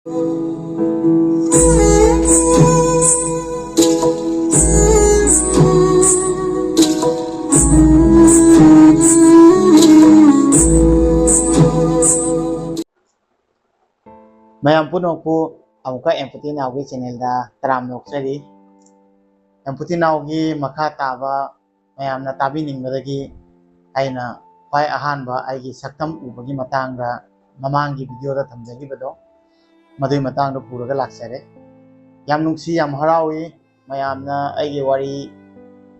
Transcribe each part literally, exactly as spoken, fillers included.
ꯃꯌꯥꯝ ꯄꯨꯝꯅꯃꯛꯄꯨ ꯑꯃꯨꯛꯀ ꯑꯦꯝꯄꯇꯤ ꯅꯥꯎꯒꯤ ꯆꯦꯅꯦꯜꯗ ꯇꯔꯥꯝꯅ ꯑꯣꯛꯆꯔꯤ꯫ ꯑꯦꯝꯄꯇꯤ ꯅꯥꯎꯒꯤ ꯃꯈꯥ ꯇꯥꯕ ꯃꯌꯥꯝꯅ ꯇꯥꯕꯤꯅꯤꯡꯕꯗꯒꯤ ꯑꯩꯅ ꯈ꯭ꯋꯥꯏ ꯑꯍꯥꯟꯕ ꯑꯩꯒꯤ ꯁꯛꯇꯝ ꯎꯕꯒꯤ ꯃꯇꯥꯡꯗ ꯃꯃꯥꯡꯒꯤ ꯚꯤꯗꯤꯑꯣꯗ ꯊꯝꯖꯈꯤꯕꯗꯣ, ꯃꯗꯨꯒꯤ ꯃꯇꯥꯡꯗ ꯄꯨꯔꯒ ꯂꯥꯛꯆꯔꯦ꯫ ꯌꯥꯝ ꯅꯨꯡꯁꯤ, ꯌꯥꯝ ꯍꯔꯥꯎꯏ꯫ ꯃꯌꯥꯝꯅ ꯑꯩꯒꯤ ꯋꯥꯔꯤ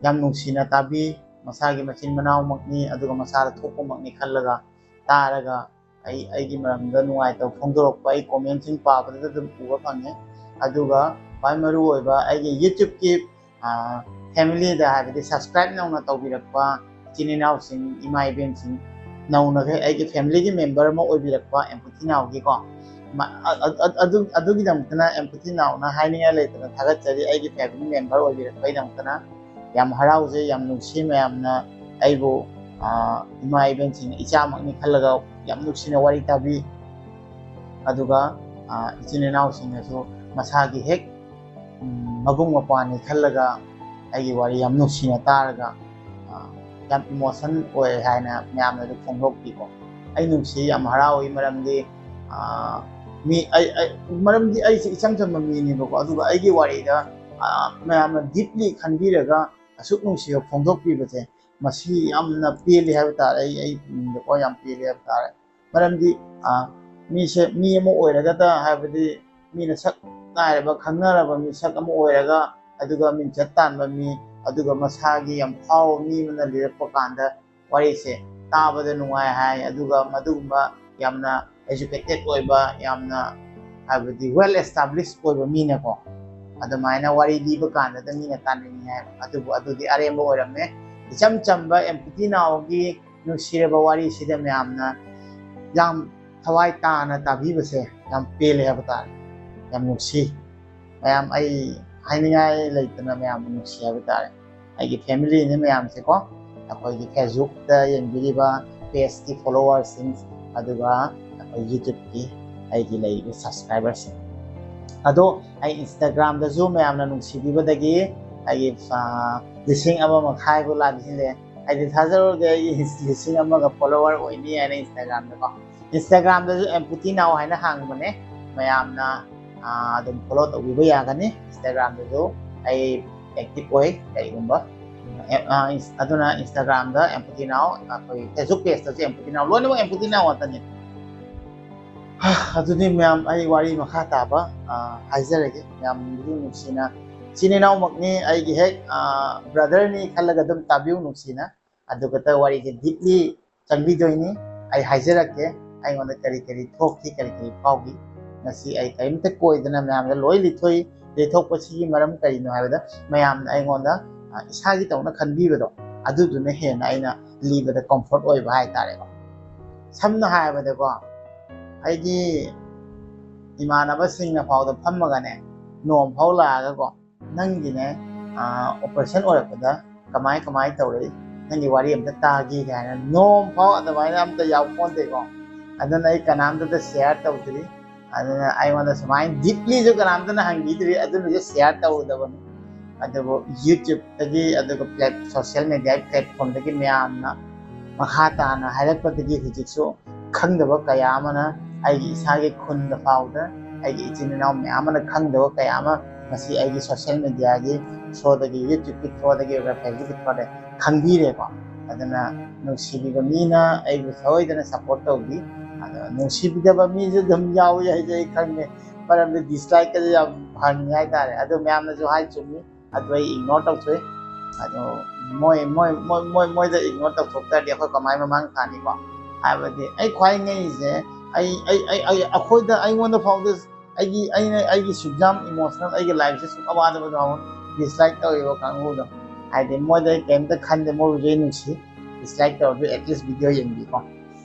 ꯌꯥꯝ ꯅꯨꯡꯁꯤꯅ ꯇꯥꯕꯤ꯫ ꯃꯁꯥꯒꯤ ꯃꯆꯤꯟ ꯃꯅꯥꯎꯃꯛꯅꯤ, ꯑꯗꯨꯒ ꯃꯁꯥꯗ ꯊꯣꯛꯄꯃꯛꯅꯤ ꯈꯜꯂꯒ ꯇꯥꯔꯒ ꯑꯩ, ꯑꯩꯒꯤ ꯃꯔꯝꯗ ꯅꯨꯡꯉꯥꯏꯇꯕ ꯐꯣꯡꯗꯣꯔꯛꯄ ꯑꯩ ꯀꯣꯃꯦꯟꯁꯤꯡ ꯄꯥꯕꯗ ꯑꯗꯨꯝ ꯎꯕ ꯐꯪꯉꯦ꯫ ꯑꯗꯨꯒ ꯈ꯭ꯋꯥꯏ ꯃꯔꯨ ꯑꯣꯏꯕ ꯑꯩꯒꯤ YouTubeꯀꯤ, ꯑ, familyꯗ, ꯍꯥꯏꯕꯗꯤ subscribe ꯅꯧꯅ ꯇꯧꯕꯤꯔꯛꯄ ꯏꯆꯤꯟ ꯏꯅꯥꯎꯁꯤꯡ, ꯏꯃꯥ ꯏꯕꯦꯟꯁꯤꯡ, ꯅꯧꯅ ꯑꯩꯒꯤ familyꯒꯤ member ꯑꯃ ꯑꯣꯏꯕꯤꯔꯛꯄ ꯑꯦꯝꯄꯇꯤ ꯅꯥꯎꯒꯤꯀꯣ, ꯃ-, ꯑ-, ꯑ-, ꯑ-, ꯑꯗꯨ-, ꯑꯗꯨꯒꯤꯗꯃꯛꯇꯅ ꯑꯦꯝꯄꯇꯤ ꯅꯥꯎꯅ ꯍꯥꯏꯅꯤꯡꯉꯥꯏ ꯂꯩꯇꯅ ꯊꯥꯒꯠꯆꯔꯤ꯫ ꯑꯩꯒꯤ family member ꯑꯣꯏꯕꯤꯔꯛꯄꯒꯤꯗꯃꯛꯇꯅ ꯌꯥꯝ ꯍꯔꯥꯎꯖꯩ, ꯌꯥꯝ ꯅꯨꯡꯁꯤ꯫ ꯃꯌꯥꯝꯅ ꯑꯩꯕꯨ, ꯑ, ꯏꯃꯥ ꯏꯕꯦꯟꯁꯤꯡꯅ ꯏꯆꯥꯃꯛꯅꯤ ꯈꯜꯂꯒ ꯌꯥꯝ ꯅꯨꯡꯁꯤꯅ ꯋꯥꯔꯤ ꯇꯥꯕꯤ꯫ ꯑꯗꯨꯒ, ꯑ, ꯏꯆꯤꯟ ꯏꯅꯥꯎꯁꯤꯡꯅꯁꯨ ꯃꯁꯥꯒꯤ ꯍꯦꯛ, ꯎꯝ, ꯃꯕꯨꯡ ꯃꯧꯄ꯭ꯋꯥꯅꯤ ꯈꯜꯂꯒ ꯑꯩꯒꯤ ꯋꯥꯔꯤ ꯌꯥꯝ ꯅꯨꯡꯁꯤꯅ ꯇꯥꯔꯒ, ꯑ, ꯌꯥꯝ emotion ꯑꯣꯏ ꯍꯥꯏꯅ ꯃꯌꯥꯝꯅꯁꯨ ꯐꯣꯡꯗꯣꯛꯄꯤꯀꯣ꯫ ꯑꯩ ꯅꯨꯡꯁꯤ, ꯌꯥꯝ ꯍꯔꯥꯎꯏ, ꯃꯔꯝꯗꯤ, ꯑ, ꯃꯤ, ꯑꯩ, ꯑꯩ, ꯃꯔꯝꯗꯤ ꯑꯩꯁꯦ ꯏꯆꯝ ꯆꯝꯕ ꯃꯤꯅꯦꯕꯀꯣ, ꯑꯗꯨꯒ ꯑꯩꯒꯤ ꯋꯥꯔꯤꯗ, ꯑ, ꯃꯌꯥꯝꯅ deeply ꯈꯟꯕꯤꯔꯒ ꯑꯁꯨꯛ ꯅꯨꯡꯁꯤꯕ ꯐꯣꯡꯗꯣꯛꯄꯤꯕꯁꯦ, ꯃꯁꯤ ꯌꯥꯝꯅ ꯄꯦꯜꯂꯤ ꯍꯥꯏꯕ ꯇꯥꯔꯦ꯫ ꯑꯩ, ꯑꯩ ꯄꯨꯛꯅꯤꯡꯗꯀꯣ ꯌꯥꯝ ꯄꯦꯜꯂꯤ ꯍꯥꯏꯕ ꯇꯥꯔꯦ꯫ ꯃꯔꯝꯗꯤ, ꯑ, ꯃꯤꯁꯦ ꯃꯤ ꯑꯃ ꯑꯣꯏꯔꯒꯇ, ꯍꯥꯏꯕꯗꯤ ꯃꯤꯅ ꯁꯛ ꯅꯥꯏꯔꯕ, ꯈꯪꯅꯔꯕ ꯃꯤꯁꯛ ꯑꯃ ꯑꯣꯏꯔꯒ, ꯑꯗꯨꯒ ꯃꯤꯡꯆꯠ ꯇꯥꯟꯕ ꯃꯤ, ꯑꯗꯨꯒ ꯃꯁꯥꯒꯤ ꯌꯥꯝ ꯐꯥꯎꯕ ꯃꯤ ꯑꯃꯅ ꯂꯤꯔꯛꯄ ꯀꯥꯟꯗ ꯋꯥꯔꯤꯁꯦ ꯇꯥꯕꯗ ꯅꯨꯡꯉꯥꯏ ꯍꯥꯏ꯫ ꯑꯗꯨꯒ ꯃꯗꯨꯒꯨꯝꯕ ꯌꯥꯝꯅ educated ꯑꯣꯏꯕ, ꯌꯥꯝꯅ, ꯍꯥꯏꯕꯗꯤ, well established ꯑꯣꯏꯕ ꯃꯤꯅꯀꯣ, ꯑꯗꯨꯃꯥꯏꯅ ꯋꯥꯔꯤ ꯂꯤꯕ ꯀꯥꯟꯗꯗ ꯃꯤꯅ ꯇꯥꯅꯤꯡꯉꯤ ꯍꯥꯏꯕ꯫ ꯑꯗꯨꯕꯨ ꯑꯗꯨꯗꯤ ꯑꯔꯦꯝꯕ ꯑꯣꯏꯔꯝꯃꯦ꯫ ꯏꯆꯝ ꯆꯝꯕ ꯑꯦꯝꯄꯇꯤ ꯅꯥꯎꯒꯤ ꯅꯨꯡꯁꯤꯔꯕ ꯋꯥꯔꯤꯁꯤꯗ ꯃꯌꯥꯝꯅ ꯌꯥꯝ ꯊꯋꯥꯏ ꯇꯥꯅ ꯇꯥꯕꯤꯕꯁꯦ ꯌꯥꯝ ꯄꯦꯜꯂꯦ ꯍꯥꯏꯕ ꯇꯥꯔꯦ, ꯌꯥꯝ ꯅꯨꯡꯁꯤ꯫ ꯃꯌꯥꯝ, ꯑꯩ ꯍꯥꯏꯅꯤꯡꯉꯥꯏ ꯂꯩꯇꯅ ꯃꯌꯥꯝꯕꯨ ꯅꯨꯡꯁꯤ ꯍꯥꯏꯕ ꯇꯥꯔꯦ꯫ ꯑꯩꯒꯤ familyꯅꯤ ꯃꯌꯥꯝꯁꯦꯀꯣ, ꯑꯩꯈꯣꯏꯒꯤ Facebookꯇ ꯌꯦꯡꯕꯤꯔꯤꯕ pageꯀꯤ followerꯁꯤꯡ, ꯑꯗꯨꯒ ꯑꯩꯈꯣꯏ YouTubeꯀꯤ ꯑꯩꯒꯤ ꯂꯩꯔꯤꯕ ꯁꯕꯁꯀ꯭ꯔꯥꯏꯕꯔꯁꯤꯡ꯫ ꯑꯗꯣ ꯑꯩ ꯏꯟꯁꯇꯥꯒ꯭ꯔꯥꯝꯗꯁꯨ ꯃꯌꯥꯝꯅ ꯅꯨꯡꯁꯤꯕꯤꯕꯗꯒꯤ ꯑꯩꯒꯤ, ꯑ, ꯂꯤꯁꯤꯡ ꯑꯃ ꯃꯈꯥꯏꯕꯨ ꯂꯥꯟꯁꯤꯜꯂꯦ꯫ ꯑꯩꯗꯤ ꯊꯥꯖꯔꯨꯗꯦ ꯑꯩ ꯂꯤꯁꯤꯡ ꯑꯃꯒ ꯐꯣꯂꯣꯋꯔ ꯑꯣꯏꯅꯤ ꯍꯥꯏꯅ ꯏꯟꯁꯇꯥꯒ꯭ꯔꯥꯝꯗꯀꯣ꯫ ꯏꯟꯁꯇꯥꯒ꯭ꯔꯥꯝꯗꯁꯨ ꯑꯦꯝꯄꯇꯤ ꯅꯥꯎ ꯍꯥꯏꯅ ꯍꯥꯡꯕꯅꯦ, ꯃꯌꯥꯝꯅ, ꯑ, ꯑꯗꯨꯝ ꯐꯣꯂꯣ ꯇꯧꯕꯤꯕ ꯌꯥꯒꯅꯤ꯫ ꯏꯟꯁꯇꯥꯒ꯭ꯔꯥꯝꯗꯁꯨ ꯑꯩ ꯑꯦꯛꯇꯤꯚ ꯑꯣꯏ꯫ ꯀꯔꯤꯒꯨꯝꯕ ꯑꯦ-, ꯑ, ꯏꯟꯁ-, ꯑꯗꯨꯅ ꯏꯟꯁꯇꯥꯒ꯭ꯔꯥꯝꯗ ꯑꯦꯝꯄꯇꯤ ꯅꯥꯎ, ꯑꯩꯈꯣꯏ ꯐꯦꯁꯕꯨꯛ ꯄꯦꯖꯇꯁꯨ ꯑꯦꯝꯄꯇꯤ ꯅꯥꯎ, ꯂꯣꯏꯅꯃꯛ ꯑꯦꯝꯄꯇꯤ ꯅꯥꯎ ꯉꯥꯛꯇꯅꯤ꯫ ꯑꯗꯨꯗꯤ ꯃꯌꯥꯝ, ꯑꯩ ꯋꯥꯔꯤ ꯃꯈꯥ ꯇꯥꯕ, ꯑ, ꯍꯥꯏꯖꯔꯒꯦ꯫ ꯃꯌꯥꯝꯕꯨ ꯅꯨꯡꯁꯤꯅ, ꯏꯆꯤꯟ ꯏꯅꯥꯎꯃꯛꯅꯤ, ꯑꯩꯒꯤ ꯍꯦꯛ, ꯑ, ꯕ꯭ꯔꯗꯔꯅꯤ ꯈꯜꯂꯒ ꯑꯗꯨꯝ ꯇꯥꯕꯤꯌꯨ ꯅꯨꯡꯁꯤꯅ꯫ ꯑꯗꯨꯒ ꯋꯥꯔꯤꯁꯦ ꯗꯤꯞꯂꯤ ꯆꯪꯕꯤꯗꯣꯏꯅꯤ꯫ ꯑꯩ ꯍꯥꯏꯖꯔꯛꯀꯦ, ꯑꯩꯉꯣꯟꯗ ꯀꯔꯤ ꯀꯔꯤ ꯊꯣꯛꯈꯤ, ꯀꯔꯤ ꯀꯔꯤ ꯐꯥꯎꯈꯤ꯫ ꯉꯁꯤ ꯑꯩ ꯀꯔꯤꯝꯇ ꯀꯣꯏꯗꯅ ꯃꯌꯥꯝꯗ ꯂꯣꯏ ꯂꯤꯊꯣꯛꯏ꯫ ꯂꯤꯊꯣꯛꯄꯁꯤꯒꯤ ꯃꯔꯝ ꯀꯔꯤꯅꯣ ꯍꯥꯏꯕꯗ, ꯃꯌꯥꯝꯅ ꯑꯩꯉꯣꯟꯗ, ꯑ, ꯏꯁꯥꯒꯤ ꯇꯧꯅ ꯈꯟꯕꯤꯕꯗꯣ, ꯑꯗꯨꯗꯨꯅ ꯍꯦꯟꯅ ꯑꯩꯅ ꯂꯤꯕꯗ ꯀꯝꯐꯣꯔꯠ ꯑꯣꯏꯕ ꯍꯥꯏꯇꯥꯔꯦꯀꯣ꯫ ꯁꯝꯅ ꯍꯥꯏꯔꯕꯗꯀꯣ, ꯑꯩꯒꯤ ꯏꯃꯥꯟꯅꯕꯁꯤꯡꯅ ꯐꯥꯎꯗ ꯐꯝꯃꯒꯅꯦ, ꯅꯣꯡ ꯐꯥꯎ ꯂꯥꯛꯑꯒꯀꯣ, "ꯅꯪꯒꯤꯅꯦ, ꯑ, ꯑꯣꯄꯔꯦꯁꯟ ꯑꯣꯏꯔꯛꯄꯗ ꯀꯃꯥꯏ ꯀꯃꯥꯏ ꯇꯧꯔꯛꯏ? ꯅꯪꯒꯤ ꯋꯥꯔꯤ ꯑꯝꯇ ꯇꯥꯒꯦ" ꯀꯥꯏꯅ ꯅꯣꯡ ꯐꯥꯎ ꯑꯗꯨꯃꯥꯏꯅ ꯑꯝꯇ ꯌꯥꯎꯄꯣꯟꯇꯦꯀꯣ꯫ ꯑꯗꯨꯅ ꯑꯩ ꯀꯅꯥꯝꯇꯗ ꯁꯤꯌꯥꯔ ꯇꯧꯗ꯭ꯔꯤ꯫ ꯑꯗꯨꯅ ꯑꯩꯉꯣꯟꯗ ꯁꯨꯃꯥꯏꯅ ꯗꯤꯞꯂꯤꯁꯨ ꯀꯅꯥꯝꯇꯅ ꯍꯪꯕꯤꯗ꯭ꯔꯤ, ꯑꯗꯨꯅꯁꯨ ꯁꯤꯌꯥꯔ ꯇꯧꯔꯨꯗꯕꯅꯤ꯫ ꯑꯗꯨꯕꯨ ꯌꯨꯇ꯭ꯌꯨꯕꯇꯒꯤ, ꯑꯗꯨꯒ ꯄ꯭ꯂꯦꯠ-, ꯁꯣꯁꯤꯌꯦꯜ ꯃꯦꯗꯤꯌꯥꯒꯤ ꯄ꯭ꯂꯦꯠꯐꯣꯝꯗꯒꯤ ꯃꯌꯥꯝꯅ ꯃꯈꯥ ꯇꯥꯅ ꯍꯥꯏꯔꯛꯄꯗꯒꯤ ꯍꯧꯖꯤꯛꯁꯨ ꯈꯪꯗꯕ ꯀꯌꯥ ꯑꯃꯅ ꯑꯩꯒꯤ ꯏꯁꯥꯒꯤ ꯈꯨꯟꯗ ꯐꯥꯎꯗ ꯑꯩꯒꯤ ꯏꯆꯤꯟ ꯏꯅꯥꯎ ꯃꯌꯥꯝ ꯑꯃꯅ ꯈꯪꯗꯕ ꯀꯌꯥ ꯑꯃ ꯉꯁꯤ ꯑꯩꯒꯤ ꯁꯣꯁꯤꯌꯦꯜ ꯃꯦꯗꯤꯌꯥꯒꯤ ꯊ꯭ꯔꯨꯗꯒꯤ, ꯌꯨꯇ꯭ꯌꯨꯕꯀꯤ ꯊ꯭ꯔꯨꯗꯒꯤ, ꯐꯦꯁꯕꯨꯛꯀꯤ ꯊ꯭ꯔꯨꯗꯒꯤ ꯈꯪꯕꯤꯔꯦꯀꯣ꯫ ꯑꯗꯨꯅ ꯅꯨꯡꯁꯤꯕꯤꯕ ꯃꯤꯅ ꯑꯩꯕꯨ ꯁꯣꯏꯗꯅ ꯁꯞꯄꯣꯔꯠ ꯇꯧꯕꯤ꯫ ꯑꯗꯣ ꯅꯨꯡꯁꯤꯕꯤꯗꯕ ꯃꯤꯁꯨ ꯑꯗꯨꯝ ꯌꯥꯎꯏ ꯍꯥꯏꯁꯦ ꯑꯩ ꯈꯪꯉꯦ, ꯃꯔꯝꯗꯤ ꯗꯤꯁꯂꯥꯏꯛꯀꯁꯦ ꯌꯥꯝ ꯐꯪꯉꯤ ꯍꯥꯏꯇꯥꯔꯦ꯫ ꯑꯗꯣ ꯃꯌꯥꯝꯅꯁꯨ ꯍꯥꯏ ꯆꯨꯝꯃꯤ, ꯑꯗꯨ ꯑꯩ ꯏꯒꯅꯣꯔ ꯇꯧꯊꯣꯛꯏ꯫ ꯑꯗꯣ ꯃꯣꯏ, ꯃꯣꯏ, ꯃꯣꯏ, ꯃꯣꯏ, ꯃꯣꯏꯗ ꯏꯒꯅꯣꯔ ꯇꯧꯊꯣꯛ ꯇꯥꯔꯗꯤ ꯑꯩꯈꯣꯏ ꯀꯃꯥꯏ ꯃꯃꯥꯡ ꯊꯥꯅꯤꯀꯣ? ꯍꯥꯏꯕꯗꯤ ꯑꯩ ꯈ꯭ꯋꯥꯏ ꯉꯛꯏꯁꯦ, ꯑꯩ, ꯑꯩ, ꯑꯩ, ꯑꯩ, ꯑꯩꯈꯣꯏꯗ, ꯑꯩꯉꯣꯟꯗ ꯐꯥꯎꯗ ꯑꯩꯒꯤ, ꯑꯩꯅ, ꯑꯩꯒꯤ ꯁꯨꯛ ꯌꯥꯝ ꯏꯃꯣꯁꯅꯦꯜ, ꯑꯩꯒꯤ ꯂꯥꯏꯐꯁꯦ ꯁꯨꯛ ꯑꯋꯥꯗꯕ ꯐꯥꯎꯕ ꯗꯤꯁꯂꯥꯏꯛ ꯇꯧꯔꯤꯕ ꯀꯥꯡꯕꯨꯗꯣ, ꯍꯥꯏꯗꯤ ꯃꯣꯏꯗ ꯑꯩ ꯀꯩꯝꯇ ꯈꯟꯗꯦ, ꯃꯣꯏꯕꯨꯁꯨ ꯑꯩ ꯅꯨꯡꯁꯤ, ꯗꯤꯁꯂꯥꯏꯛ ꯇꯧꯔꯁꯨ ꯑꯦꯠꯂꯤꯁ ꯚꯤꯗꯤꯑꯣ ꯌꯦꯡꯕꯤꯀꯣ꯫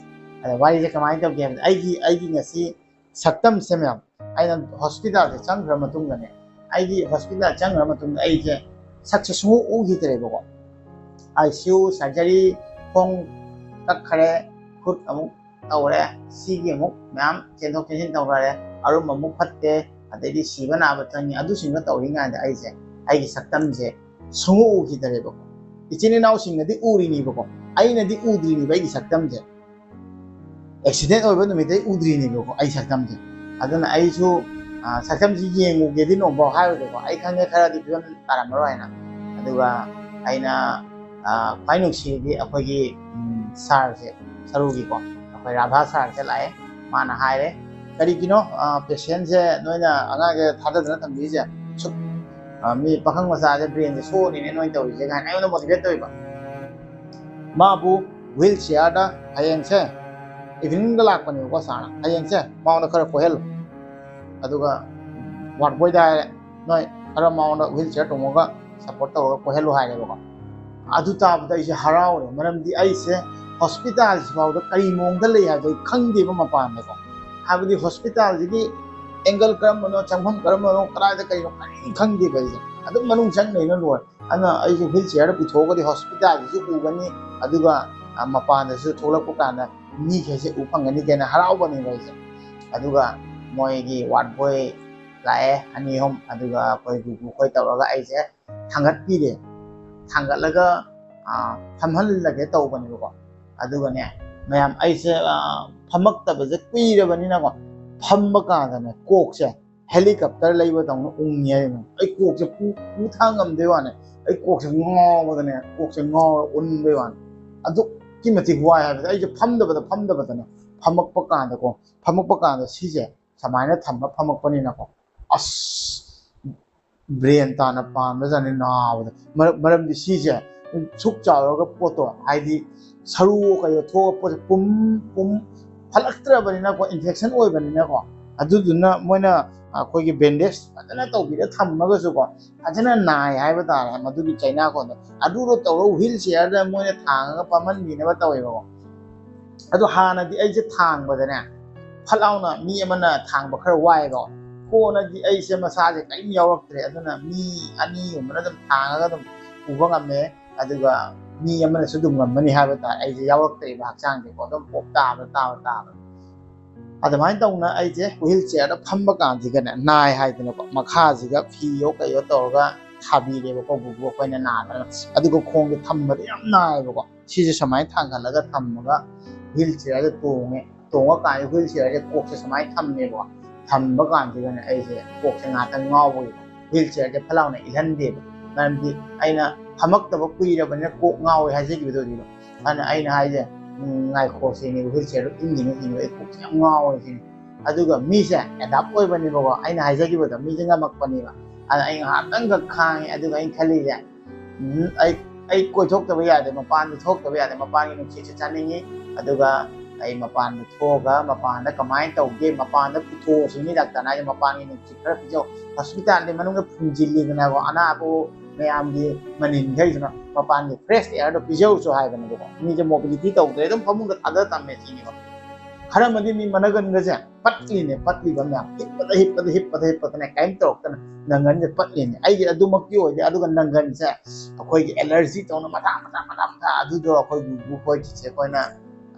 ꯑꯗ ꯋꯥꯔꯤꯁꯦ ꯀꯃꯥꯏꯅ ꯇꯧꯒꯦ ꯍꯥꯏꯕꯗ, ꯑꯩꯒꯤ, ꯑꯩꯒꯤ ꯉꯁꯤ ꯁꯛꯇꯝꯁꯦ ꯃꯌꯥꯝ, ꯑꯩꯅ ꯍꯣꯁꯄꯤꯇꯥꯜꯁꯦ ꯆꯪꯈ꯭ꯔ ꯃꯇꯨꯡꯗꯅꯦ, ꯑꯩꯒꯤ ꯍꯣꯁꯄꯤꯇꯥꯜ ꯆꯪꯈ꯭ꯔ ꯃꯇꯨꯡꯗ ꯑꯩꯁꯦ ꯁꯛꯁꯦ ꯁꯨꯡꯎ ꯎꯈꯤꯗ꯭ꯔꯦꯕꯀꯣ꯫ ꯑꯥꯏ ꯁꯤ ꯌꯨ ꯁꯔꯖꯔꯤ, ꯈꯣꯡ ꯀꯛꯈꯔꯦ, ꯈꯨꯠ ꯑꯃꯨꯛ ꯇꯧꯔꯦ, ꯁꯤꯒꯤ ꯑꯃꯨꯛ ꯃꯌꯥꯝ ꯆꯦꯟꯊꯣꯛ ꯆꯦꯟꯁꯤꯟ ꯇꯧꯈ꯭ꯔꯦ, ꯑꯔꯨꯝꯕ ꯑꯃꯨꯛ ꯐꯠꯇꯦ, ꯑꯗꯩꯗꯤ ꯁꯤꯕ ꯅꯥꯕ ꯆꯪꯉꯤ, ꯑꯗꯨꯁꯤꯡꯗꯣ ꯇꯧꯔꯤꯉꯩꯗ ꯑꯩꯁꯦ ꯑꯩꯒꯤ ꯁꯛꯇꯝꯁꯦ ꯁꯨꯡꯎ ꯎꯈꯤꯗꯔꯦꯕꯀꯣ꯫ ꯏꯆꯤꯟ ꯏꯅꯥꯎꯁꯤꯡꯅꯗꯤ ꯎꯔꯤꯅꯦꯕꯀꯣ, ꯑꯩꯅꯗꯤ ꯎꯗ꯭ꯔꯤꯅꯦꯕ ꯑꯩꯒꯤ ꯁꯛꯇꯝꯁꯦ꯫ ꯑꯦꯛꯁꯤꯗꯦꯟ ꯑꯣꯏꯕ ꯅꯨꯃꯤꯠꯇꯩ ꯎꯗ꯭ꯔꯤꯅꯦꯕꯀꯣ ꯑꯩ ꯁꯛꯇꯝꯁꯦ꯫ ꯑꯗꯨꯅ ꯑꯩꯁꯨ, ꯑ, ꯁꯛꯇꯝꯁꯤ ꯌꯦꯡꯉꯨꯒꯦꯗꯤ ꯅꯣꯡꯐꯥꯎ ꯍꯥꯏꯔꯨꯗꯦꯀꯣ꯫ ꯑꯩ ꯈꯪꯉꯦ ꯈꯔꯗꯤ ꯐꯤꯕꯝ ꯇꯥꯔꯝꯃꯔꯣꯏ ꯍꯥꯏꯅ꯫ ꯑꯗꯨꯒ ꯑꯩꯅ, ꯑ, ꯈ꯭ꯋꯥꯏ ꯅꯨꯡꯁꯤꯕꯗꯤ ꯑꯩꯈꯣꯏꯒꯤ, ꯎꯝ, ꯁꯥꯔꯁꯦ, ꯁꯔꯨꯒꯤꯀꯣ, ꯑꯩꯈꯣꯏ ꯔꯥꯙꯥ ꯁꯥꯔꯁꯦ ꯂꯥꯛꯑꯦ꯫ ꯃꯥꯅ ꯍꯥꯏꯔꯦ, "ꯀꯔꯤꯒꯤꯅꯣ, ꯑ, ꯄꯦꯁꯦꯟꯁꯦ ꯅꯣꯏꯅ ꯑꯉꯥꯡꯁꯦ ꯊꯥꯗꯗꯅ ꯊꯝꯕꯤꯔꯤꯁꯦ? ꯁꯨꯛ, ꯑ, ꯃꯤ ꯄꯥꯈꯪ ꯃꯆꯥꯁꯦ ꯕ꯭ꯔꯦꯟꯁꯦ ꯁꯣꯛꯑꯅꯤꯅꯦ ꯅꯣꯏꯅ ꯇꯧꯔꯤꯁꯦ" ꯀꯥꯏꯅ ꯑꯩꯉꯣꯟꯗ ꯃꯣꯇꯤꯚꯦꯠ ꯇꯧꯋꯦꯕ꯫ ꯃꯥꯕꯨ ꯋꯤꯜ ꯆꯤꯌꯥꯔꯗ ꯍꯌꯦꯡꯁꯦ, ꯏꯚꯤꯅꯤꯡꯗ ꯂꯥꯛꯄꯅꯦꯕꯀꯣ ꯁꯥꯔꯅ, "ꯍꯌꯦꯡꯁꯦ ꯃꯉꯣꯟꯗ ꯈꯔ ꯀꯣꯏꯍꯜꯂꯨ, ꯑꯗꯨꯒ ꯋꯥꯔꯗ ꯕꯣꯏꯗ ꯍꯥꯏꯔꯦ, ꯅꯣꯏ ꯈꯔ ꯃꯉꯣꯟꯗ ꯋꯤꯜ ꯆꯤꯌꯥꯔ ꯇꯣꯡꯉꯒ ꯁꯞꯄꯣꯔꯠ ꯇꯧꯔꯒ ꯀꯣꯏꯍꯜꯂꯨ" ꯍꯥꯏꯔꯦꯕꯀꯣ꯫ ꯑꯗꯨ ꯇꯥꯕꯗ ꯑꯩꯁꯦ ꯍꯔꯥꯎꯔꯦ, ꯃꯔꯝꯗꯤ ꯑꯩꯁꯦ ꯍꯣꯁꯄꯤꯇꯥꯜꯁꯤ ꯐꯥꯎꯗ ꯀꯔꯤ ꯃꯑꯣꯡꯗ ꯂꯩ ꯍꯥꯏꯕꯗꯣ ꯑꯩ ꯈꯪꯗꯦꯕ ꯃꯄꯥꯟꯗꯀꯣ꯫ ꯍꯥꯏꯕꯗꯤ ꯍꯣꯁꯄꯤꯇꯥꯜꯁꯤꯒꯤ ꯑꯦꯡꯒꯜ ꯀꯔꯝꯕꯅꯣ, ꯆꯪꯐꯝ ꯀꯔꯝꯕꯅꯣ, ꯀꯗꯥꯏꯗ ꯀꯩꯅꯣ, ꯀꯔꯤꯝ ꯈꯪꯗꯦꯕ ꯑꯩꯁꯦ꯫ ꯑꯗꯨꯝ ꯃꯅꯨꯡ ꯆꯪꯈ꯭ꯔꯦꯅ ꯂꯣꯏꯔꯦ꯫ ꯑꯗꯨꯅ ꯑꯩꯁꯦ ꯋꯤꯜ ꯆꯤꯌꯥꯔꯗ ꯄꯨꯊꯣꯛꯑꯒꯗꯤ ꯍꯣꯁꯄꯤꯇꯥꯜꯁꯤꯁꯨ ꯎꯒꯅꯤ, ꯑꯗꯨꯒ, ꯑ, ꯃꯄꯥꯟꯗꯁꯨ ꯊꯣꯛꯂꯛꯄ ꯀꯥꯟꯗ ꯃꯤꯈꯩꯁꯦ ꯎ ꯐꯪꯒꯅꯤ ꯀꯥꯏꯅ ꯍꯔꯥꯎꯕꯅꯦꯕ ꯑꯩꯁꯦ꯫ ꯑꯗꯨꯒ ꯃꯣꯏꯒꯤ ꯋꯥꯔꯗ ꯕꯣꯏ ꯂꯥꯛꯑꯦ, ꯑꯅꯤ ꯑꯍꯨꯝ, ꯑꯗꯨꯒ ꯑꯩꯈꯣꯏ ꯒꯨꯒꯨ ꯈꯣꯏ ꯇꯧꯔꯒ ꯑꯩꯁꯦ ꯊꯥꯡꯒꯠꯄꯤꯔꯦ꯫ ꯊꯥꯡꯒꯠꯂꯒ, ꯑ, ꯐꯝꯍꯜꯂꯒꯦ ꯇꯧꯕꯅꯦꯕꯀꯣ꯫ ꯑꯗꯨꯒꯅꯦ, ꯃꯌꯥꯝ, ꯑꯩꯁꯦ, ꯑ, ꯐꯝꯃꯛꯇꯕꯁꯦ ꯀꯨꯏꯔꯕꯅꯤꯅꯀꯣ, ꯐꯝꯕ ꯀꯥꯟꯗꯅꯦ ꯀꯣꯛꯁꯦ ꯍꯦꯂꯤꯀꯣꯞꯇꯔ ꯂꯩꯕꯗꯧꯅ ꯎꯪꯉꯤ ꯍꯥꯏꯕ꯫ ꯑꯩ ꯀꯣꯛꯁꯦ ꯄꯨ-, ꯄꯨꯊꯥꯡ ꯉꯝꯗꯣꯏ ꯋꯥꯅꯦ꯫ ꯑꯩ ꯀꯣꯛꯁꯦ ꯉꯥꯎꯕꯗꯅꯦ, ꯀꯣꯛꯁꯦ ꯉꯥꯎꯔ ꯎꯟꯕꯩ ꯋꯥꯅꯦ꯫ ꯑꯗꯨꯛꯀꯤ ꯃꯇꯤꯛ ꯋꯥꯏ ꯍꯥꯏꯕꯗꯤ ꯑꯩꯁꯦ ꯐꯝꯗꯕꯗ ꯐꯝꯗꯕꯗꯅꯦ, ꯐꯝꯃꯛꯄ ꯀꯥꯟꯗꯀꯣ, ꯐꯝꯃꯛꯄ ꯀꯥꯟꯗ ꯁꯤꯁꯦ ꯁꯨꯃꯥꯏꯅ ꯊꯝꯕ ꯐꯝꯃꯛꯄꯅꯤꯅꯀꯣ, ꯑꯁ, ꯕ꯭ꯔꯦꯟ ꯇꯥꯅ ꯄꯥꯟꯕꯖꯥꯠꯅꯤ ꯅꯥꯕꯗ꯫ ꯃꯔꯝ-, ꯃꯔꯝꯗꯤ ꯁꯤꯁꯦ ꯁꯨꯛ ꯆꯥꯎꯔꯒ ꯄꯣꯠꯇꯣ, ꯍꯥꯏꯗꯤ ꯁꯔꯨ ꯀꯩꯗꯣ ꯊꯣꯛꯑꯒ ꯄꯣꯠꯁꯦ ꯄꯨꯝ, ꯄꯨꯝ ꯐꯠꯂꯛꯇ꯭ꯔꯕꯅꯤꯅꯀꯣ, ꯏꯟꯐꯦꯛꯁꯟ ꯑꯣꯏꯕꯅꯤꯅꯀꯣ, ꯑꯗꯨꯗꯨꯅ ꯃꯣꯏꯅ ꯑꯩꯈꯣꯏꯒꯤ ꯕꯦꯟꯗꯦꯖ ꯐꯖꯅ ꯇꯧꯕꯤꯔ ꯊꯝꯃꯒꯁꯨꯀꯣ, ꯐꯖꯅ ꯅꯥꯏ ꯍꯥꯏꯕ ꯇꯥꯔꯦ ꯃꯗꯨꯒꯤ ꯆꯩꯅꯥꯈꯣꯟꯗꯣ꯫ ꯑꯗꯨꯗꯣ ꯇꯧꯔꯒ ꯋꯤꯜ ꯆꯤꯌꯥꯔꯗ ꯃꯣꯏꯅ ꯊꯥꯡꯉꯒ ꯐꯝꯍꯟꯕꯤꯅꯕ ꯇꯧꯋꯦꯕꯀꯣ꯫ ꯑꯗꯣ ꯍꯥꯟꯅꯗꯤ ꯑꯩꯁꯦ ꯊꯥꯡꯕꯗꯅꯦ, ꯐꯠ ꯂꯥꯎꯅ ꯃꯤ ꯑꯃꯅ ꯊꯥꯡꯕ ꯈꯔ ꯋꯥꯏꯑꯦꯕ꯫ ꯀꯣꯟꯅꯗꯤ ꯑꯩꯁꯦ ꯃꯁꯥꯁꯦ ꯀꯔꯤꯝ ꯌꯥꯎꯔꯛꯇ꯭ꯔꯦ, ꯑꯗꯨꯅ ꯃꯤ ꯑꯅꯤꯒꯨꯝꯕꯅ ꯑꯗꯨꯝ ꯊꯥꯡꯉꯒ ꯑꯗꯨꯝ ꯄꯨꯕ ꯉꯝꯃꯦ꯫ ꯑꯗꯨꯒ ꯃꯤ ꯑꯃꯅꯁꯨ ꯑꯗꯨꯝ ꯉꯝꯃꯅꯤ ꯍꯥꯏꯕ ꯇꯥꯔꯦ꯫ ꯑꯩꯁꯦ ꯌꯥꯎꯔꯛꯇ꯭ꯔꯦꯕ ꯍꯛꯆꯥꯡꯁꯦꯀꯣ, ꯑꯗꯨꯝ ꯄꯣꯞ ꯇꯥꯕ ꯇꯥꯕ ꯇꯥꯕ꯫ ꯑꯗꯨꯃꯥꯏꯅ ꯇꯧꯅ ꯑꯩꯁꯦ ꯋꯤꯜ ꯆꯤꯌꯔꯗ ꯐꯝꯕ ꯀꯥꯟꯁꯤꯒꯅꯦ ꯅꯥꯏ ꯍꯥꯏꯗꯅꯀꯣ, ꯃꯈꯥꯁꯤꯒ ꯐꯤꯌꯣ ꯀꯩꯌꯣ ꯇꯧꯔꯒ ꯊꯥꯕꯤꯔꯦꯕꯀꯣ ꯕꯨꯕꯨ ꯑꯩꯈꯣꯏꯅ ꯅꯥꯗꯅ꯫ ꯑꯗꯨꯒ ꯈꯣꯡꯁꯦ ꯊꯝꯕꯗ ꯌꯥꯝ ꯅꯥꯏꯌꯦꯕꯀꯣ꯫ ꯁꯤꯁꯦ ꯁꯨꯃꯥꯏꯅ ꯊꯥꯡꯒꯠꯂꯒ ꯊꯝꯃꯒ ꯋꯤꯜ ꯆꯤꯌꯔꯗ ꯇꯣꯡꯉꯦ꯫ ꯇꯣꯡꯉꯀꯥꯟꯗ ꯋꯤꯜ ꯆꯤꯌꯔꯁꯦ ꯀꯣꯛꯁꯦ ꯁꯨꯃꯥꯏꯅ ꯊꯝꯃꯦꯕꯀꯣ꯫ ꯊꯝꯕ ꯀꯥꯟꯁꯤꯗꯅꯦ ꯑꯩꯁꯦ ꯀꯣꯛꯁꯦ ꯉꯥꯛꯇꯪ ꯉꯥꯎꯕꯒꯤ ꯋꯤꯜ ꯆꯤꯌꯔꯁꯦ ꯐꯠ ꯂꯥꯎꯅ ꯏꯜꯍꯟꯗꯦꯕ꯫ ꯃꯔꯝꯗꯤ ꯑꯩꯅ ꯐꯝꯃꯛꯇꯕ ꯀꯨꯏꯔꯕꯅꯤꯅ ꯀꯣꯛ ꯉꯥꯎꯋꯦ ꯍꯥꯏꯖꯈꯤꯕꯗꯣ ꯑꯗꯨꯗꯣ꯫ ꯑꯗꯨꯅ ꯑꯩꯅ ꯍꯥꯏꯁꯦ, "ꯎꯝ, ꯉꯥꯏꯈꯣ" ꯁꯤꯅꯤ, "ꯋꯤꯜ ꯆꯤꯌꯔꯗꯣ ꯏꯟꯈꯤꯅꯨ" ꯁꯤꯅꯤ, "ꯑꯩ ꯀꯣꯛꯁꯦ ꯌꯥꯝ ꯉꯥꯎꯋꯦ" ꯁꯤꯅꯤ꯫ ꯑꯗꯨꯒ ꯃꯤꯁꯦ ꯑꯦꯗꯥꯞ ꯑꯣꯏꯕꯅꯦꯕꯀꯣ, ꯑꯩꯅ ꯍꯥꯏꯖꯈꯤꯕꯗꯣ, ꯃꯤꯁꯦ ꯉꯝꯃꯛꯄꯅꯦꯕ꯫ ꯑꯗ ꯑꯩ ꯉꯥꯏꯍꯥꯛꯇꯪꯈꯛ ꯈꯥꯡꯉꯦ, ꯑꯗꯨꯒ ꯑꯩꯅ ꯈꯜꯂꯤꯁꯦ, "ꯎꯝ, ꯑꯩ, ꯑꯩ ꯀꯣꯏꯊꯣꯛꯇꯕ ꯌꯥꯗꯦ, ꯃꯄꯥꯟꯗ ꯊꯣꯛꯇꯕ ꯌꯥꯗꯦ, ꯃꯄꯥꯟꯒꯤ ꯅꯨꯡꯁꯤꯠꯁꯦ ꯆꯥꯅꯤꯡꯉꯤ", ꯑꯗꯨꯒ ꯑꯩ ꯃꯄꯥꯟꯗ ꯊꯣꯛꯑꯒ ꯃꯄꯥꯟꯗ ꯀꯃꯥꯏꯅ ꯇꯧꯒꯦ, ꯃꯄꯥꯟꯗ ꯄꯨꯊꯣꯛꯑꯁꯤꯅꯤ ꯗꯥꯛꯇꯔꯅ ꯍꯥꯏꯁꯦ, "ꯃꯄꯥꯟꯒꯤ ꯅꯨꯡꯁꯤꯠ ꯈꯔ ꯄꯤꯖꯧ, ꯍꯣꯁꯄꯤꯇꯥꯜꯗꯤ ꯃꯅꯨꯡꯗ ꯐꯨꯝꯖꯤꯜꯂꯤꯗꯅꯀꯣ, ꯑꯅꯥꯕ ꯃꯌꯥꯝꯒꯤ ꯃꯅꯤꯟꯈꯩꯁꯤꯅ, ꯃꯄꯥꯟꯒꯤ ꯐ꯭ꯔꯦꯁ ꯑꯦꯌꯔꯗꯣ ꯄꯤꯖꯧꯁꯨ" ꯍꯥꯏꯕꯅꯦꯕꯀꯣ꯫ ꯃꯤꯁꯦ ꯃꯣꯕꯤꯂꯤꯇꯤ ꯇꯧꯗ꯭ꯔꯦ, ꯑꯗꯨꯝ ꯐꯃꯨꯡꯗ ꯊꯥꯗ ꯊꯝꯃꯦ ꯁꯤꯅꯦꯕ꯫ ꯈꯔ ꯑꯃꯗꯤ ꯃꯤ ꯃꯅꯒꯟꯒꯁꯦ ꯄꯠꯂꯤꯅꯦ, ꯄꯠꯂꯤꯕ ꯃꯌꯥꯝ ꯍꯤꯞꯄꯗ ꯍꯤꯞꯄꯗ ꯍꯤꯞꯄꯗ ꯍꯤꯞꯄꯗꯅꯦ ꯀꯔꯤꯝ ꯇꯧꯔꯛꯇꯅ ꯅꯪꯒꯟꯁꯦ ꯄꯠꯂꯤꯅꯦ꯫ ꯑꯩꯒꯤ ꯑꯗꯨꯃꯛꯇꯤ ꯑꯣꯏꯗꯦ, ꯑꯗꯨꯒ ꯅꯪꯒꯟꯁꯦ ꯑꯩꯈꯣꯏꯒꯤ ꯑꯦꯂꯔꯖꯤ ꯇꯧꯅ ꯃꯊꯥ ꯃꯊꯥ ꯃꯊꯥ ꯃꯊꯥ, ꯑꯗꯨꯗꯣ ꯑꯩꯈꯣꯏ ꯒꯨꯒꯨ ꯈꯣꯏ ꯆꯤꯆꯦ ꯈꯣꯏꯅ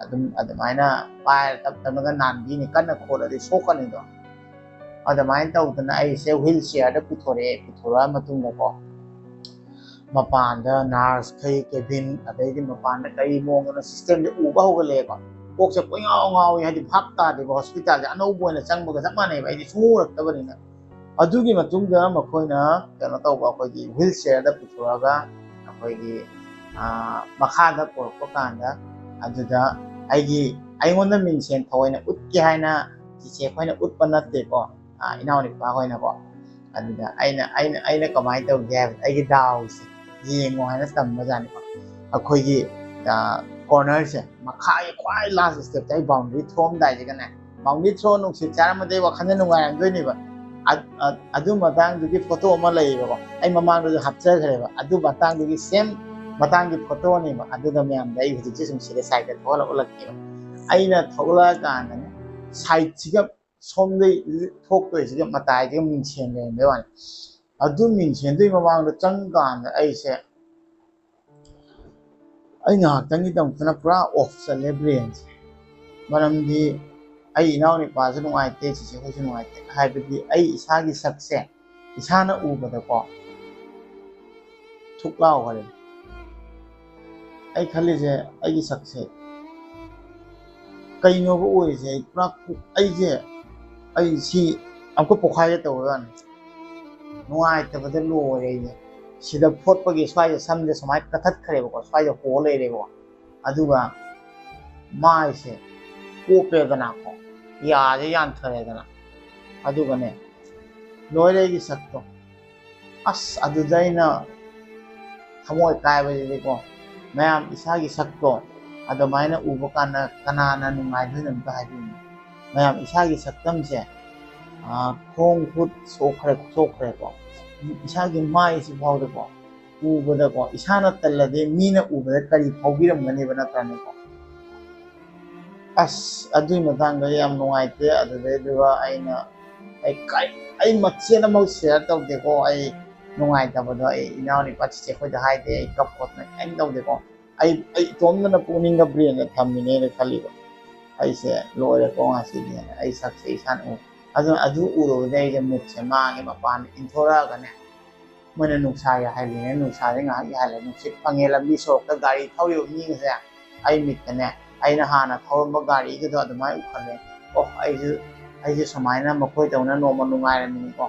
ꯑꯗꯨꯝ ꯑꯗꯨꯃꯥꯏꯅ ꯄꯥꯏꯔ ꯇꯞ ꯇꯞꯅꯒ ꯅꯥꯟꯕꯤꯅꯤ, ꯀꯟꯅ ꯈꯣꯠꯂꯗꯤ ꯁꯣꯛꯀꯅꯤꯗꯣ꯫ ꯑꯗꯨꯃꯥꯏꯅ ꯇꯧꯗꯅ ꯑꯩꯁꯦ ꯋꯤꯜ ꯆꯤꯌꯔꯗ ꯄꯨꯊꯣꯔꯛꯑꯦ꯫ ꯄꯨꯊꯣꯔꯛꯑ ꯃꯇꯨꯡꯗꯀꯣ, ꯃꯄꯥꯟꯗ ꯅꯔꯁꯈꯩ ꯀꯦꯕꯤꯟ, ꯑꯗꯩꯗꯤ ꯃꯄꯥꯟꯗ ꯀꯔꯤ ꯃꯑꯣꯡꯗꯅꯣ ꯁꯤꯁꯇꯦꯝꯁꯦ ꯎꯕ ꯍꯧꯒꯠꯂꯛꯑꯦꯕ꯫ ꯀꯣꯛꯁꯦ ꯀꯣꯏꯉꯥꯎ ꯉꯥꯎꯏ, ꯍꯥꯏꯗꯤ ꯚꯥꯞ ꯇꯥꯗꯦꯕ꯫ ꯍꯣꯁꯄꯤꯇꯥꯜꯁꯦ ꯑꯅꯧꯕ ꯑꯣꯏꯅ ꯆꯪꯕꯒ ꯆꯞ ꯃꯥꯟꯅꯩꯕ, ꯑꯩꯗꯤ ꯁꯨꯡꯎ ꯎꯔꯛꯇꯕꯅꯤꯅ꯫ ꯑꯗꯨꯒꯤ ꯃꯇꯨꯡꯗ ꯃꯈꯣꯏꯅ ꯀꯩꯅꯣ ꯇꯧꯕ, ꯑꯩꯈꯣꯏꯒꯤ ꯋꯤꯜ ꯆꯤꯌꯔꯗ ꯄꯨꯊꯣꯔꯛꯑꯒ ꯑꯩꯈꯣꯏꯒꯤ, ꯑꯥ, ꯃꯈꯥꯗ ꯄꯨꯔꯛꯄ ꯀꯥꯟꯗ, ꯑꯗꯨꯗ ꯑꯩꯒꯤ, ꯑꯩꯉꯣꯟꯗ ꯃꯤꯡꯁꯦꯟ ꯊꯑꯣꯏꯅ ꯎꯠꯀꯦ ꯍꯥꯏꯅ ꯆꯤꯆꯦ ꯑꯩꯈꯣꯏꯅ ꯎꯠꯄ ꯅꯠꯇꯦꯀꯣ, ꯑꯥ, ꯏꯅꯥꯎꯅꯨꯄꯥ ꯍꯣꯏꯅꯀꯣ꯫ ꯑꯗꯨꯗ ꯑꯩꯅ, ꯑꯩꯅ, ꯑꯩꯅ ꯀꯃꯥꯏꯅ ꯇꯧꯒꯦ ꯍꯥꯏꯕꯗ, ꯑꯩꯒꯤ ꯗꯥꯎꯁꯦ ꯌꯦꯡꯉꯣ ꯍꯥꯏꯅ ꯇꯝꯕꯖꯥꯠꯅꯤꯀꯣ꯫ ꯑꯩꯈꯣꯏꯒꯤ, ꯑꯥ, ꯀꯣꯔꯅꯔꯁꯦ, ꯃꯈꯥꯒꯤ ꯈ꯭ꯋꯥꯏ ꯂꯥꯁ ꯁ꯭ꯇꯦꯞꯇ ꯑꯩ ꯕꯥꯎꯟꯗꯔꯤ ꯊꯣꯛꯑꯝꯗꯥꯏꯁꯤꯒꯅꯦ, ꯕꯥꯎꯟꯗꯔꯤ ꯊ꯭ꯔꯣ ꯅꯨꯡꯁꯤꯠ ꯆꯥꯔꯝꯃꯗꯤ ꯑꯩ ꯋꯥꯈꯜꯁꯦ ꯅꯨꯡꯉꯥꯏꯔꯝꯗꯣꯏꯅꯦꯕ꯫ ꯑ-, ꯑ-, ꯑꯗꯨ ꯃꯇꯥꯡꯗꯨꯒꯤ ꯐꯣꯇꯣ ꯑꯃ ꯂꯩꯌꯦꯕꯀꯣ, ꯑꯩ ꯃꯃꯥꯡꯗꯁꯨ ꯍꯥꯞꯆꯈ꯭ꯔꯦꯕ꯫ ꯑꯗꯨ ꯃꯇꯥꯡꯗꯨꯒꯤ ꯁꯦꯝ ꯃꯇꯥꯡꯒꯤ ꯐꯣꯇꯣꯅꯦꯕ꯫ ꯑꯗꯨꯒ ꯃꯌꯥꯝꯗ ꯑꯩ ꯍꯧꯖꯤꯛꯁꯦ ꯁꯨꯝ ꯁꯤꯗ ꯁꯥꯏꯗ ꯊꯣꯛꯍꯜꯂ ꯎꯠꯂꯛꯀꯦꯕ꯫ ꯑꯩꯅ ꯊꯣꯛꯂꯛꯑꯀꯥꯟꯗꯅꯦ, ꯁꯥꯏꯗꯁꯤꯒ ꯁꯣꯝꯗꯩ ꯊꯣꯛꯇꯣꯏꯁꯤꯒ ꯃꯇꯥꯏꯁꯤꯒ ꯃꯤꯡꯁꯦꯟ ꯂꯩꯔꯝꯕꯩ ꯋꯥꯅꯤ꯫ ꯑꯗꯨ ꯃꯤꯡꯁꯦꯟꯗꯨꯒꯤ ꯃꯃꯥꯡꯗ ꯆꯪꯀꯥꯟꯗ ꯑꯩꯁꯦ ꯑꯩ ꯉꯥꯏꯍꯥꯛꯇꯪꯒꯤꯗꯃꯛꯇꯅ ꯄꯨꯔꯥ ꯑꯣꯐ ꯆꯠꯂꯦ ꯕ꯭ꯔꯦꯟꯁꯦ꯫ ꯃꯔꯝꯗꯤ ꯑꯩ ꯏꯅꯥꯎ ꯅꯨꯄꯥꯁꯨ ꯅꯨꯡꯉꯥꯏꯇꯦ, ꯆꯤꯆꯦ ꯍꯣꯏꯁꯨ ꯅꯨꯡꯉꯥꯏꯇꯦ꯫ ꯍꯥꯏꯕꯗꯤ ꯑꯩ ꯏꯁꯥꯒꯤ ꯁꯛꯁꯦ ꯏꯁꯥꯅ ꯎꯕꯗꯀꯣ ꯊꯨꯛ ꯂꯥꯎꯈ꯭ꯔꯦ꯫ ꯑꯩ ꯈꯜꯂꯤꯁꯦ, ꯑꯩꯒꯤ ꯁꯛꯁꯦ ꯀꯩꯅꯣꯕ ꯑꯣꯏꯔꯤꯁꯦ? ꯑꯩ ꯄꯨꯔꯥ ꯀꯨ-, ꯑꯩꯁꯦ, ꯑꯩ ꯁꯤ ꯑꯃꯨꯛꯀ ꯄꯣꯛꯈꯥꯏꯒꯦ ꯇꯧꯔꯒꯅꯤ꯫ ꯅꯨꯡꯉꯥꯏꯇꯕꯗ ꯂꯣꯏꯔꯦ ꯑꯩꯁꯦ꯫ ꯁꯤꯗ ꯐꯣꯠꯄꯒꯤ ꯁ꯭ꯋꯥꯏꯗ ꯁꯝꯁꯦ ꯁꯨꯃꯥꯏꯅ ꯀꯛꯊꯠꯈ꯭ꯔꯦꯕꯀꯣ, ꯁ꯭ꯋꯥꯏꯗ ꯍꯣ ꯂꯩꯔꯦꯕꯀꯣ꯫ ꯑꯗꯨꯒ ꯃꯥꯏꯁꯦ ꯀꯣꯞꯄꯦꯗꯅꯀꯣ, ꯌꯥꯁꯦ ꯌꯥꯟꯊꯔꯦꯗꯅ, ꯑꯗꯨꯒꯅꯦ, ꯂꯣꯏꯔꯦ ꯑꯩꯒꯤ ꯁꯛꯇꯣ꯫ ꯑꯁ, ꯑꯗꯨꯗ ꯑꯩꯅ ꯊꯃꯣꯏ ꯀꯥꯏꯕꯁꯤꯗꯤꯀꯣ, ꯃꯌꯥꯝ ꯏꯁꯥꯒꯤ ꯁꯛꯇꯣ ꯑꯗꯨꯃꯥꯏꯅ ꯎꯕ ꯀꯥꯟꯗ ꯀꯅꯥꯅ ꯅꯨꯡꯉꯥꯏꯗꯣꯏꯅꯣ ꯑꯝꯇ ꯍꯥꯏꯕꯤꯌꯨꯅꯦ? ꯃꯌꯥꯝ ꯏꯁꯥꯒꯤ ꯁꯛꯇꯝꯁꯦ, ꯑꯥ, ꯈꯣꯡ ꯈꯨꯠ ꯁꯣꯛꯈ꯭ꯔꯦ, ꯁꯣꯛꯈ꯭ꯔꯦꯀꯣ, ꯏꯁꯥꯒꯤ ꯃꯥꯏꯁꯤ ꯐꯥꯎꯗꯀꯣ, ꯎꯕꯗꯀꯣ, ꯏꯁꯥꯅ ꯇꯜꯂꯗꯤ ꯃꯤꯅ ꯎꯕꯗ ꯀꯔꯤ ꯐꯥꯎꯕꯤꯔꯝꯒꯅꯦꯕ, ꯅꯠꯇ꯭ꯔꯅꯦꯀꯣ? ꯑꯁ, ꯑꯗꯨꯒꯤ ꯃꯇꯥꯡꯗ ꯌꯥꯝ ꯅꯨꯡꯉꯥꯏꯇꯦ꯫ ꯑꯗꯨꯗꯩꯗꯨꯒ ꯑꯩꯅ, ꯑꯩ ꯀꯔꯤ, ꯑꯩ ꯃꯆꯦꯠ ꯑꯃꯐꯥꯎ ꯁꯤꯌꯔ ꯇꯧꯗꯦꯀꯣ꯫ ꯑꯩ ꯅꯨꯡꯉꯥꯏꯇꯕꯗꯣ ꯑꯩ ꯏꯅꯥꯎ ꯅꯨꯄꯥ ꯆꯤꯆꯦ ꯑꯩꯈꯣꯏꯗ ꯍꯥꯏꯗꯦ, ꯑꯩ ꯀꯞ ꯈꯣꯠꯇꯅ ꯀꯔꯤꯝ ꯇꯧꯗꯦꯀꯣ꯫ ꯑꯩ, ꯑꯩ ꯏꯇꯣꯝꯇꯅ ꯄꯨꯛꯅꯤꯡꯗ ꯕ꯭ꯔꯦꯟꯗ ꯊꯝꯃꯤꯅꯦꯅ ꯈꯜꯂꯤꯕ꯫ ꯑꯩꯁꯦ ꯂꯣꯏꯔꯦꯀꯣ ꯉꯁꯤꯗꯤ, ꯑꯩ ꯁꯛꯁꯦ ꯏꯁꯥꯅ ꯎ-, ꯑꯗꯨꯅ ꯑꯗꯨ ꯎꯔꯨꯕꯗꯩ ꯑꯩꯁꯦ ꯃꯨꯠꯁꯦ ꯃꯥꯡꯉꯦ꯫ ꯃꯄꯥꯟꯗ ꯏꯟꯊꯣꯔꯛꯑꯒꯅꯦ, ꯃꯣꯏꯅ ꯅꯨꯡꯁꯥ ꯌꯥꯏꯍꯜꯂꯤꯅꯦ, ꯅꯨꯡꯁꯥꯁꯦ ꯉꯥꯏꯍꯥꯛ ꯌꯥꯏꯍꯜꯂꯦ, ꯅꯨꯡꯁꯤꯠ ꯐꯪꯉꯦ꯫ ꯂꯝꯕꯤ ꯁꯣꯔꯣꯛꯇ ꯒꯥꯔꯤ ꯊꯧꯔꯤꯕ ꯃꯤꯒꯁꯦ ꯑꯩ ꯃꯤꯠꯇꯅꯦ, ꯑꯩꯅ ꯍꯥꯟꯅ ꯊꯧꯔꯝꯕ ꯒꯥꯔꯤꯒꯗꯣ ꯑꯗꯨꯃꯥꯏꯅ ꯎꯈꯠꯂꯦ꯫ ꯑꯣ, ꯑꯩꯁꯨ, ꯑꯩꯁꯨ ꯁꯨꯃꯥꯏꯅ ꯃꯈꯣꯏꯗꯧꯅ ꯅꯣꯡꯃ ꯅꯨꯡꯉꯥꯏꯔꯝꯃꯤꯅꯤꯀꯣ꯫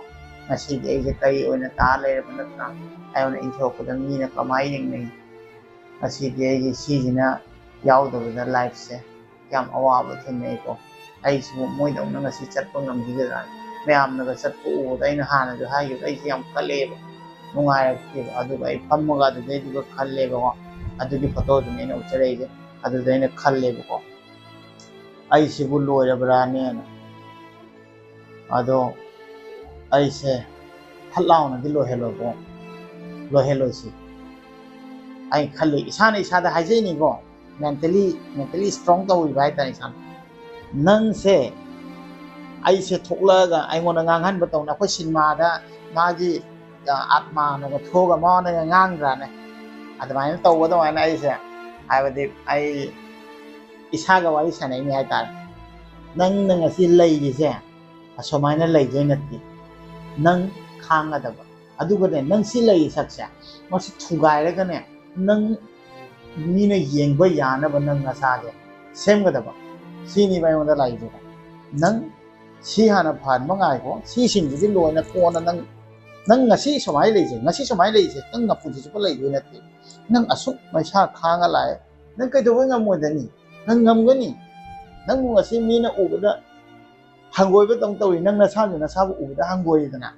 ꯉꯁꯤꯗꯤ ꯑꯩꯁꯦ ꯀꯔꯤ ꯑꯣꯏꯅ ꯇꯥ ꯂꯩꯔꯕ ꯅꯠꯇ꯭ꯔꯥ? ꯑꯩꯉꯣꯟꯗ ꯏꯟꯊꯣꯔꯛꯄꯗ ꯃꯤꯅ ꯀꯃꯥꯏꯅ ꯌꯦꯡꯅꯩ? ꯉꯁꯤꯗꯤ ꯑꯩꯒꯤ ꯁꯤꯁꯤꯅ ꯌꯥꯎꯗꯕꯗ ꯂꯥꯏꯐꯁꯦ ꯌꯥꯝ ꯑꯋꯥꯕ ꯊꯦꯡꯅꯩꯀꯣ꯫ ꯑꯩꯁꯤꯕꯨ ꯃꯣꯏꯗꯧꯅ ꯉꯁꯤ ꯆꯠꯄ ꯉꯝꯈꯤꯒꯗ꯭ꯔꯥ? ꯃꯌꯥꯝꯅꯒ ꯆꯠꯄ ꯎꯕꯗ, ꯑꯩꯅ ꯍꯥꯟꯅꯁꯨ ꯍꯥꯏꯈꯤꯕꯗ, ꯑꯩꯁꯦ ꯌꯥꯝ ꯀꯜꯂꯛꯑꯦꯕ, ꯅꯨꯡꯉꯥꯏꯔꯛꯇꯦꯕ꯫ ꯑꯗꯨꯒ ꯑꯩ ꯐꯝꯃꯒ ꯑꯗꯨꯗꯩꯗꯨꯒ ꯈꯜꯂꯦꯕꯀꯣ, ꯑꯗꯨꯒꯤ ꯐꯣꯇꯣꯗꯨꯅꯦ ꯑꯩꯅ ꯎꯠꯆꯔꯛꯏꯁꯦ꯫ ꯑꯗꯨꯗ ꯑꯩꯅ ꯈꯜꯂꯦꯕꯀꯣ, ꯑꯩꯁꯤꯕꯨ ꯂꯣꯏꯔꯕ꯭ꯔꯥꯅꯦꯅ꯫ ꯑꯗꯣ ꯑꯩꯁꯦ ꯐꯠ ꯂꯥꯎꯅꯗꯤ ꯂꯣꯏꯍꯜꯂꯣꯏꯀꯣ, ꯂꯣꯏꯍꯜꯂꯣꯏꯁꯤ꯫ ꯑꯩ ꯈꯜꯂꯤ, ꯏꯁꯥꯅ ꯏꯁꯥꯗ ꯍꯥꯏꯖꯩꯅꯤꯀꯣ, ꯃꯦꯟꯇꯦꯂꯤ, ꯃꯦꯟꯇꯦꯂꯤ ꯏꯁꯇ꯭ꯔꯣꯡ ꯇꯧꯔꯤꯕ ꯍꯥꯏꯇꯥꯔꯦ ꯏꯁꯥꯅ꯫ ꯅꯪꯁꯦ, ꯑꯩꯁꯦ ꯊꯣꯛꯂꯛꯑꯒ ꯑꯩꯉꯣꯟꯗ ꯉꯥꯡꯍꯟꯕ ꯇꯧꯅ, ꯑꯩꯈꯣꯏ ꯁꯤꯅꯦꯃꯥꯗ ꯃꯥꯒꯤ, ꯑ, ꯑꯥꯠꯃꯥꯅꯒ ꯊꯣꯛꯑꯒ ꯃꯉꯣꯟꯗꯒ ꯉꯥꯡꯗ꯭ꯔꯥꯅꯦ? ꯑꯗꯨꯃꯥꯏꯅ ꯇꯧꯕ ꯑꯗꯨꯃꯥꯏꯅ ꯑꯩꯁꯦ ꯍꯥꯏꯕꯗꯤ ꯑꯩ ꯏꯁꯥꯒ ꯋꯥꯔꯤ ꯁꯥꯟꯅꯩꯅꯤ ꯍꯥꯏꯇꯥꯔꯦ꯫ ꯅꯪꯅ ꯉꯁꯤ ꯂꯩꯔꯤꯁꯦ ꯑꯁꯨꯃꯥꯏꯅ ꯂꯩꯗꯣꯏ ꯅꯠꯇꯦ꯫ ꯅꯪ ꯈꯥꯡꯒꯗꯕ꯫ ꯑꯗꯨꯒꯅꯦ, ꯅꯪ ꯁꯤ ꯂꯩꯔꯤ ꯁꯛꯁꯦ, ꯃꯁꯤ ꯊꯨꯒꯥꯏꯔꯒꯅꯦ, ꯅꯪ ꯃꯤꯅ ꯌꯦꯡꯕ ꯌꯥꯅꯕ ꯅꯪ ꯅꯁꯥꯁꯦ ꯁꯦꯝꯒꯗꯕ꯫ ꯁꯤꯅꯤꯕ ꯑꯩꯉꯣꯟꯗ ꯂꯥꯛꯏꯁꯦ꯫ ꯅꯪ ꯁꯤ ꯍꯥꯟꯅ ꯐꯍꯟꯕ ꯉꯥꯏꯈꯣ꯫ ꯁꯤꯁꯤꯡꯁꯤꯗꯤ ꯂꯣꯏꯅ ꯀꯣꯟꯅ ꯅꯪ, ꯅꯪ ꯉꯁꯤ ꯁꯨꯃꯥꯏꯅ ꯂꯩꯁꯦ, ꯉꯁꯤ ꯁꯨꯃꯥꯏꯅ ꯂꯩꯁꯦ, ꯅꯪ ꯅꯄꯨꯟꯁꯤ ꯆꯨꯞꯄ ꯂꯩꯗꯣꯏ ꯅꯠꯇꯦ꯫ ꯅꯪ ꯑꯁꯨꯛ ꯃꯩꯁꯥ ꯈꯥꯡꯉ ꯂꯥꯛꯑꯦ, ꯅꯪ ꯀꯩꯗꯧꯕꯩ ꯉꯝꯃꯣꯏꯗꯅꯤ? ꯅꯪ ꯉꯝꯒꯅꯤ꯫ ꯅꯪꯕꯨ ꯉꯁꯤ ꯃꯤꯅ ꯎꯕꯗ ꯍꯪꯒꯣꯏꯕꯗꯧ ꯇꯧꯏ, ꯅꯪ ꯅꯁꯥꯅ ꯅꯁꯥꯕꯨ ꯎꯕꯗ ꯍꯪꯒꯣꯏꯔꯤꯗꯅ꯫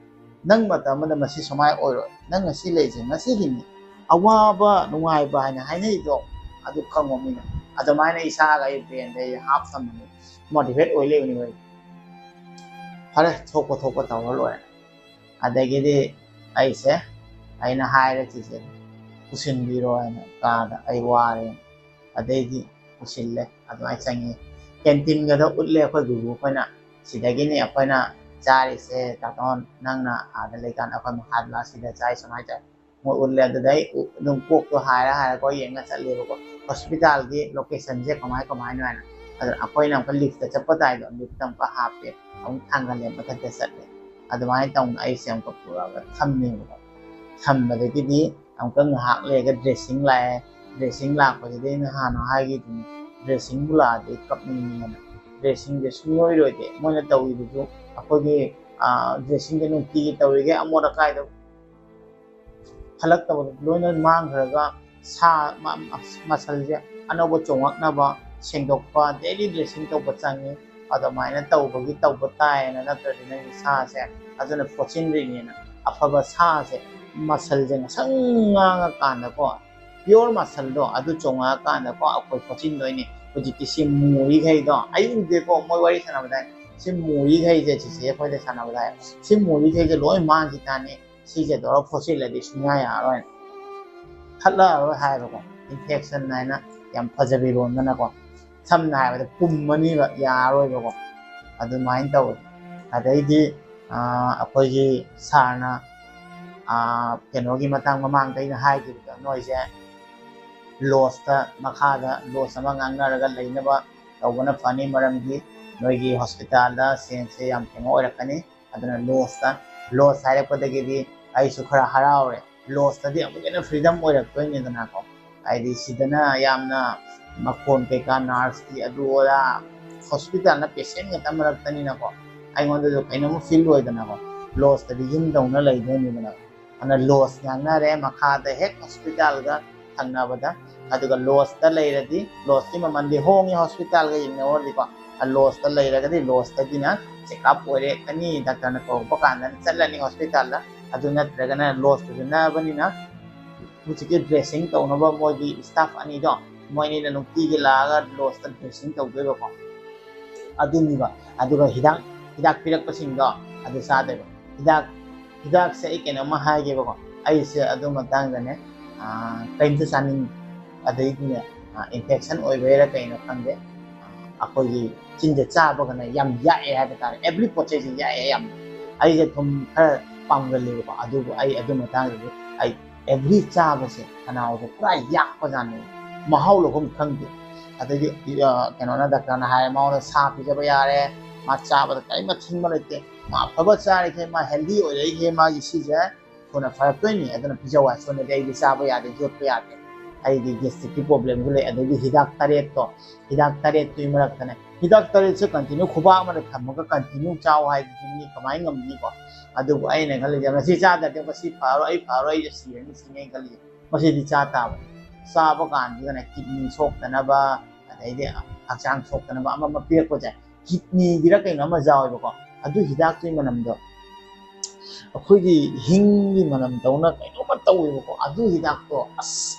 ꯅꯪ ꯃꯇꯝ ꯑꯃꯗ ꯃꯁꯤ ꯁꯨꯃꯥꯏꯅ ꯑꯣꯏꯔꯣꯏ꯫ ꯅꯪ ꯉꯁꯤ ꯂꯩꯔꯤꯁꯦ ꯉꯁꯤꯒꯤꯅꯤ꯫ ꯑꯋꯥꯕ ꯅꯨꯡꯉꯥꯏꯕ ꯍꯥꯏꯅ ꯍꯥꯏꯅꯩꯗꯣ, ꯑꯗꯨ ꯈꯪꯉꯣ ꯃꯤꯅ꯫ ꯑꯗꯨꯃꯥꯏꯅ ꯏꯁꯥꯒ ꯑꯩ ꯕ꯭ꯔꯦꯟꯗ ꯑꯩ ꯍꯥꯞ ꯊꯝꯕꯅꯤ, ꯃꯣꯇꯤꯚꯦꯠ ꯑꯣꯏ ꯂꯩꯕꯅꯤ ꯑꯩ꯫ ꯐꯔꯦ, ꯊꯣꯛꯄ ꯊꯣꯛꯄ ꯇꯧꯔ ꯂꯣꯏꯔꯦ꯫ ꯑꯗꯒꯤꯗꯤ ꯑꯩꯁꯦ, ꯑꯩꯅ ꯍꯥꯏꯔꯦ ꯆꯤꯆꯦꯗ, ꯄꯨꯁꯤꯟꯕꯤꯔꯣ ꯍꯥꯏꯅ ꯀꯥꯗ, ꯑꯩ ꯋꯥꯔꯦ꯫ ꯑꯗꯩꯗꯤ ꯄꯨꯁꯤꯜꯂꯦ, ꯑꯗꯨꯃꯥꯏꯅ ꯆꯪꯉꯤ꯫ ꯀꯦꯟꯇꯤꯟꯒꯗꯣ ꯎꯠꯂꯦ ꯑꯩꯈꯣꯏ ꯒꯨꯔꯨ ꯑꯩꯈꯣꯏꯅ, ꯁꯤꯗꯒꯤꯅꯤ ꯑꯩꯈꯣꯏꯅ ꯆꯥꯔꯤꯁꯦ ꯇꯥꯇꯣꯟ, ꯅꯪꯅ ꯑꯥꯗ ꯂꯩꯀꯥꯟꯗ ꯑꯩꯈꯣꯏ ꯃꯈꯥ ꯀ꯭ꯂꯥꯁꯁꯤꯗ ꯆꯥꯏ, ꯁꯨꯃꯥꯏꯅ ꯆꯥꯏ꯫ ꯃꯣꯏ ꯎꯠꯂꯦ꯫ ꯑꯗꯨꯗ ꯑꯩ ꯎ-, ꯑꯗꯨꯝ ꯀꯣꯛꯇꯣ ꯍꯥꯏꯔ ꯍꯥꯏꯔꯒ ꯑꯩꯈꯣꯏ ꯌꯦꯡꯉ ꯆꯠꯂꯦꯕꯀꯣ, ꯍꯣꯁꯄꯤꯇꯥꯜꯒꯤ ꯂꯣꯀꯦꯁꯟꯁꯦ ꯀꯃꯥꯏ ꯀꯃꯥꯏꯅꯣ ꯍꯥꯏꯅ꯫ ꯑꯗꯨꯅ ꯑꯩꯈꯣꯏꯅ ꯑꯃꯨꯛꯀ ꯂꯤꯐꯇ ꯆꯠꯄ ꯇꯥꯏꯗꯣ, ꯂꯤꯐꯇ ꯑꯃꯨꯛꯀ ꯍꯥꯞꯄꯦ, ꯑꯃꯨꯛ ꯊꯥꯡꯒꯠꯂꯦ, ꯃꯊꯛꯇ ꯆꯠꯂꯦ꯫ ꯑꯗꯨꯃꯥꯏꯅ ꯇꯧꯅ ꯑꯩꯁꯦ ꯑꯃꯨꯛꯀ ꯄꯨꯔꯛꯑꯒ ꯊꯝꯃꯦꯕꯀꯣ꯫ ꯊꯝꯕꯗꯒꯤꯗꯤ ꯑꯃꯨꯛꯀ ꯉꯥꯏꯍꯥꯛ ꯂꯩꯔꯒ ꯗ꯭ꯔꯦꯁꯤꯡ ꯂꯥꯛꯑꯦ꯫ ꯗ꯭ꯔꯦꯁꯤꯡ ꯂꯥꯛꯄꯁꯤꯗꯤ ꯑꯩꯅ ꯍꯥꯟꯅ ꯍꯥꯏꯈꯤꯗꯨꯅꯤ, ꯗ꯭ꯔꯦꯁꯤꯡꯕꯨ ꯂꯥꯛꯑꯗꯤ ꯑꯩ ꯀꯞꯅꯤꯡꯉꯦꯅ꯫ ꯗ꯭ꯔꯦꯁꯤꯡꯁꯦ ꯁꯨꯡꯂꯣꯏ ꯂꯣꯏꯗꯦ꯫ ꯃꯣꯏꯅ ꯇꯧꯔꯤꯗꯨꯁꯨ ꯑꯩꯈꯣꯏꯒꯤ, ꯑ, ꯗ꯭ꯔꯦꯁꯤꯡꯁꯦ ꯅꯨꯡꯇꯤꯒꯤ ꯇꯧꯔꯤꯈꯩ ꯑꯃꯣꯠ ꯑꯀꯥꯏꯗꯣ ꯍꯜꯂꯛꯇꯕꯗꯣ ꯂꯣꯏꯅ ꯃꯥꯡꯈ꯭ꯔꯒ ꯁꯥ, ꯃ-, ꯃ-, ꯃꯁꯜꯁꯦ ꯑꯅꯧꯕ ꯆꯣꯡꯉꯛꯅꯕ, ꯁꯦꯡꯗꯣꯛꯄ, ꯗꯦꯂꯤ ꯗ꯭ꯔꯦꯁꯤꯡ ꯇꯧꯕ ꯆꯪꯉꯤ꯫ ꯑꯗꯨꯃꯥꯏꯅ ꯇꯧꯕꯒꯤ ꯇꯧꯕ ꯇꯥꯏꯌꯦꯅ, ꯅꯠꯇ꯭ꯔꯗꯤ ꯅꯪꯒꯤ ꯁꯥꯁꯦ ꯑꯗꯨꯅ ꯐꯣꯠꯆꯤꯟꯗꯣꯏꯅꯦꯅ꯫ ꯑꯐꯕ ꯁꯥꯁꯦ ꯃꯁꯜꯁꯦ ꯉꯁꯪ ꯉꯥꯡꯉꯀꯥꯟꯗꯀꯣ, ꯄꯤꯌꯣꯔ ꯃꯁꯜꯗꯣ ꯑꯗꯨ ꯆꯣꯡꯉꯛꯑꯀꯥꯟꯗꯀꯣ ꯑꯩꯈꯣꯏ ꯐꯣꯠꯆꯤꯟꯗꯣꯏꯅꯤ꯫ ꯍꯧꯖꯤꯛꯇꯤ ꯁꯤ ꯃꯨꯔꯤꯈꯩꯗꯣ ꯑꯩ ꯎꯗꯦꯀꯣ, ꯃꯣꯏ ꯋꯥꯔꯤ ꯁꯥꯟꯅꯕꯗ ꯁꯤ ꯃꯨꯔꯤꯈꯩꯁꯦ, ꯆꯤꯆꯦ ꯑꯩꯈꯣꯏꯗ ꯁꯥꯟꯅꯕꯗ ꯍꯥꯏ, ꯁꯤ ꯃꯨꯔꯤꯈꯩꯁꯦ ꯂꯣꯏ ꯃꯥꯡꯈꯤ ꯇꯥꯅꯤ꯫ ꯁꯤꯁꯦ ꯇꯧꯔ ꯐꯣꯠꯆꯤꯜꯂꯗꯤ ꯁꯨꯡꯌꯥ ꯌꯥꯔꯔꯣꯏ, ꯊꯠꯂꯛꯑꯔꯣꯏ ꯍꯥꯏꯕꯀꯣ꯫ ꯏꯟꯐꯦꯛꯁꯟ ꯍꯥꯏꯅ ꯌꯥꯝ ꯐꯖꯕꯤꯔꯣꯟꯗꯅꯀꯣ, ꯁꯝꯅ ꯍꯥꯏꯔꯕꯗ ꯄꯨꯝꯃꯅꯤꯕ, ꯌꯥꯔꯔꯣꯏꯕꯀꯣ꯫ ꯑꯗꯨꯃꯥꯏꯅ ꯇꯧꯋꯤ꯫ ꯑꯗꯩꯗꯤ, ꯑꯥ, ꯑꯩꯈꯣꯏꯒꯤ ꯁꯥꯔꯅ, ꯑꯥ, ꯀꯩꯅꯣꯒꯤ ꯃꯇꯥꯡ ꯃꯃꯥꯡꯗ ꯑꯩꯅ ꯍꯥꯏꯈꯤꯕꯗꯣ, ꯅꯣꯏꯁꯦ ꯂꯣꯁꯇ, ꯃꯈꯥꯗ ꯂꯣꯁ ꯑꯃ ꯉꯥꯡꯅꯔꯒ ꯂꯩꯅꯕ ꯇꯧꯕꯅ ꯐꯅꯤ꯫ ꯃꯔꯝꯗꯤ ꯅꯣꯏꯒꯤ ꯍꯣꯁꯄꯤꯇꯥꯜꯗ ꯁꯦꯟꯁꯦ ꯌꯥꯝ ꯀꯩꯅꯣ ꯑꯣꯏꯔꯛꯀꯅꯤ꯫ ꯑꯗꯨꯅ ꯂꯣꯁꯇ, ꯂꯣꯁ ꯍꯥꯏꯔꯛꯄꯗꯒꯤꯗꯤ ꯑꯩꯁꯨ ꯈꯔ ꯍꯔꯥꯎꯔꯦ꯫ ꯂꯣꯁꯇꯗꯤ ꯑꯃꯨꯛꯀ ꯍꯦꯟꯅ ꯐ꯭ꯔꯤꯗꯝ ꯑꯣꯏꯔꯛꯇꯣꯏꯅꯤꯗꯅꯀꯣ꯫ ꯍꯥꯏꯗꯤ ꯁꯤꯗꯅ ꯌꯥꯝꯅ ꯃꯈꯣꯟ ꯀꯩꯀꯥ, ꯅꯔꯁꯀꯤ ꯑꯗꯨ ꯑꯗꯥ, ꯍꯣꯁꯄꯤꯇꯥꯜꯅ ꯄꯦꯁꯦꯟ ꯉꯥꯛꯇ ꯃꯔꯛꯇꯅꯤꯅꯀꯣ, ꯑꯩꯉꯣꯟꯗꯁꯨ ꯀꯩꯅꯣꯝꯃ ꯐꯤꯜ ꯑꯣꯏꯗꯅꯀꯣ꯫ ꯂꯣꯁꯇꯗꯤ ꯌꯨꯝꯗꯧꯅ ꯂꯩꯗꯣꯏꯅꯤꯗꯅ꯫ ꯑꯗꯨꯅ ꯂꯣꯁ ꯉꯥꯡꯅꯔꯦ, ꯃꯈꯥꯗ ꯍꯦꯛ ꯍꯣꯁꯄꯤꯇꯥꯜꯒ ꯊꯪꯅꯕꯗ꯫ ꯑꯗꯨꯒ ꯂꯣꯁꯇ ꯂꯩꯔꯗꯤ, ꯂꯣꯁꯀꯤ ꯃꯃꯜꯗꯤ ꯍꯣꯡꯉꯤ ꯍꯣꯁꯄꯤꯇꯥꯜꯒ ꯌꯦꯡꯅꯧꯔꯗꯤꯀꯣ꯫ ꯂꯣꯁꯇ ꯂꯩꯔꯒꯗꯤ ꯂꯣꯁꯇꯒꯤꯅ ꯆꯦꯛꯑꯞ ꯑꯣꯏꯔꯦ ꯈꯅꯤ, ꯗꯥꯛꯇꯔꯅ ꯀꯧꯔꯛꯄ ꯀꯥꯟꯗ ꯆꯠꯂꯅꯤ ꯍꯣꯁꯄꯤꯇꯥꯜꯗ꯫ ꯑꯗꯨ ꯅꯠꯇ꯭ꯔꯒꯅ ꯂꯣꯁꯇꯨꯁꯨ ꯅꯛꯑꯕꯅꯤꯅ ꯍꯧꯖꯤꯛꯀꯤ ꯗ꯭ꯔꯦꯁꯤꯡ ꯇꯧꯅꯕ ꯃꯣꯏꯒꯤ ꯁ꯭ꯇꯥꯐ ꯑꯅꯤꯗꯣ, ꯃꯣꯏ ꯑꯅꯤꯅ ꯅꯨꯡꯇꯤꯒꯤ ꯂꯥꯛꯑꯒ ꯂꯣꯁꯇ ꯗ꯭ꯔꯦꯁꯤꯡ ꯇꯧꯗꯣꯏꯕꯀꯣ꯫ ꯑꯗꯨꯅꯤꯕ꯫ ꯑꯗꯨꯒ ꯍꯤꯗꯥꯛ, ꯍꯤꯗꯥꯛ ꯄꯤꯔꯛꯄꯁꯤꯡꯗꯣ ꯑꯗꯨ ꯆꯥꯗꯣꯏꯕ꯫ ꯍꯤꯗꯥꯛ, ꯍꯤꯗꯥꯛꯁꯦ ꯑꯩ ꯀꯩꯅꯣꯝꯃ ꯍꯥꯏꯒꯦꯕꯀꯣ꯫ ꯑꯩꯁꯦ ꯑꯗꯨ ꯃꯇꯥꯡꯗꯅꯦ, ꯑꯥ, ꯀꯩꯝꯇ ꯆꯥꯅꯤꯡꯗꯦ꯫ ꯑꯗꯩꯗꯤꯅꯦ, ꯑꯥ, ꯏꯟꯐꯦꯛꯁꯟ ꯑꯣꯏꯕꯩꯔꯥ ꯀꯩꯅꯣ ꯈꯪꯗꯦ, ꯑꯥ, ꯑꯩꯈꯣꯏꯒꯤ ꯆꯤꯟꯁꯦ ꯆꯥꯕꯒꯅ ꯌꯥꯝ ꯌꯥꯛꯑꯦ ꯍꯥꯏꯕ ꯇꯥꯔꯦ꯫ ꯑꯦꯕ꯭ꯔꯤ ꯄꯣꯠ ꯆꯩꯁꯦ ꯌꯥꯛꯑꯦ ꯌꯥꯝ꯫ ꯑꯩꯁꯦ ꯊꯨꯝ ꯈꯔ ꯄꯥꯝꯒꯜꯂꯦꯕꯀꯣ, ꯑꯗꯨꯕꯨ ꯑꯩ ꯑꯗꯨ ꯃꯇꯥꯡꯗꯗꯤ ꯑꯩ ꯑꯦꯕ꯭ꯔꯤ ꯆꯥꯕꯁꯦ ꯈꯅꯥꯎꯗ ꯄꯨꯔꯥ ꯌꯥꯛꯄꯖꯥꯠꯅꯦ, ꯃꯍꯥꯎ ꯂꯧꯐꯝ ꯈꯪꯗꯦ꯫ ꯑꯗꯩꯗꯤ, ꯑ, ꯀꯩꯅꯣꯅ, ꯗꯥꯛꯇꯔꯅ ꯍꯥꯏꯔꯦ, ꯃꯉꯣꯟꯗ ꯁꯥ ꯄꯤꯖꯕ ꯌꯥꯔꯦ, ꯃꯥ ꯆꯥꯕꯗ ꯀꯔꯤꯝ ꯑꯊꯤꯡꯕ ꯂꯩꯇꯦ, ꯃꯥ ꯑꯐꯕ ꯆꯥꯔꯤꯈꯩ, ꯃꯥ ꯍꯦꯜꯗꯤ ꯑꯣꯏꯔꯛꯏꯈꯩ ꯃꯥꯒꯤ ꯁꯤꯁꯦ ꯊꯨꯅ ꯐꯔꯛꯇꯣꯏꯅꯤ꯫ ꯑꯗꯨꯅ ꯄꯤꯖꯧ ꯍꯥꯏ, ꯁꯣꯝꯗꯗꯤ ꯑꯩꯗꯤ ꯆꯥꯕ ꯌꯥꯗꯦ, ꯌꯣꯠꯄ ꯌꯥꯗꯦ, ꯑꯩꯗꯤ ꯒꯦꯁꯇ꯭ꯔꯤꯛꯀꯤ ꯄ꯭ꯔꯣꯕ꯭ꯂꯦꯝꯁꯨ ꯂꯩ꯫ ꯑꯗꯩꯗꯤ ꯍꯤꯗꯥꯛ ꯇꯔꯦꯠꯇꯣ, ꯍꯤꯗꯥꯛ ꯇꯔꯦꯠꯇꯨꯒꯤ ꯃꯔꯛꯇꯅꯦ, ꯍꯤꯗꯥꯛ ꯇꯔꯦꯠꯁꯦ ꯀꯟꯇꯤꯅ꯭ꯌꯨ ꯈꯨꯕꯥꯛ ꯑꯃꯗ ꯊꯝꯃꯒ ꯀꯟꯇꯤꯅ꯭ꯌꯨ ꯆꯥꯎ ꯍꯥꯏꯗꯨꯗꯤ ꯃꯤ ꯀꯃꯥꯏꯅ ꯉꯝꯅꯤꯀꯣ? ꯑꯗꯨꯕꯨ ꯑꯩꯅ ꯈꯜꯂꯤꯁꯦ, ꯉꯁꯤ ꯆꯥꯗ꯭ꯔꯗꯤ ꯉꯁꯤ ꯐꯔꯣꯏ, ꯑꯩ ꯐꯔꯣꯏ, ꯑꯩꯁꯦ ꯁꯤꯔꯅꯤ ꯁꯤꯅꯤ ꯑꯩꯅ ꯈꯜꯂꯤꯁꯦ꯫ ꯃꯁꯤꯗꯤ ꯆꯥ ꯇꯥꯕꯅꯤ꯫ ꯆꯥꯕ ꯀꯥꯟꯁꯤꯗꯅꯦ ꯀꯤꯠꯅꯤ ꯁꯣꯛꯇꯅꯕ, ꯑꯗꯩꯗꯤ ꯍꯛꯆꯥꯡ ꯁꯣꯛꯇꯅꯕ ꯑꯃ ꯑꯃ ꯄꯤꯔꯛꯄꯁꯦ, ꯀꯤꯠꯅꯤꯒꯤꯔ ꯀꯩꯅꯣ ꯑꯃ ꯌꯥꯎꯋꯦꯕꯀꯣ, ꯑꯗꯨ ꯍꯤꯗꯥꯛꯇꯨꯒꯤ ꯃꯅꯝꯗꯣ ꯑꯩꯈꯣꯏꯒꯤ ꯍꯤꯡꯒꯤ ꯃꯅꯝꯗꯧꯅ ꯀꯩꯅꯣꯝꯃ ꯇꯧꯋꯦꯕꯀꯣ꯫ ꯑꯗꯨ ꯍꯤꯗꯥꯛꯇꯣ ꯑꯁ,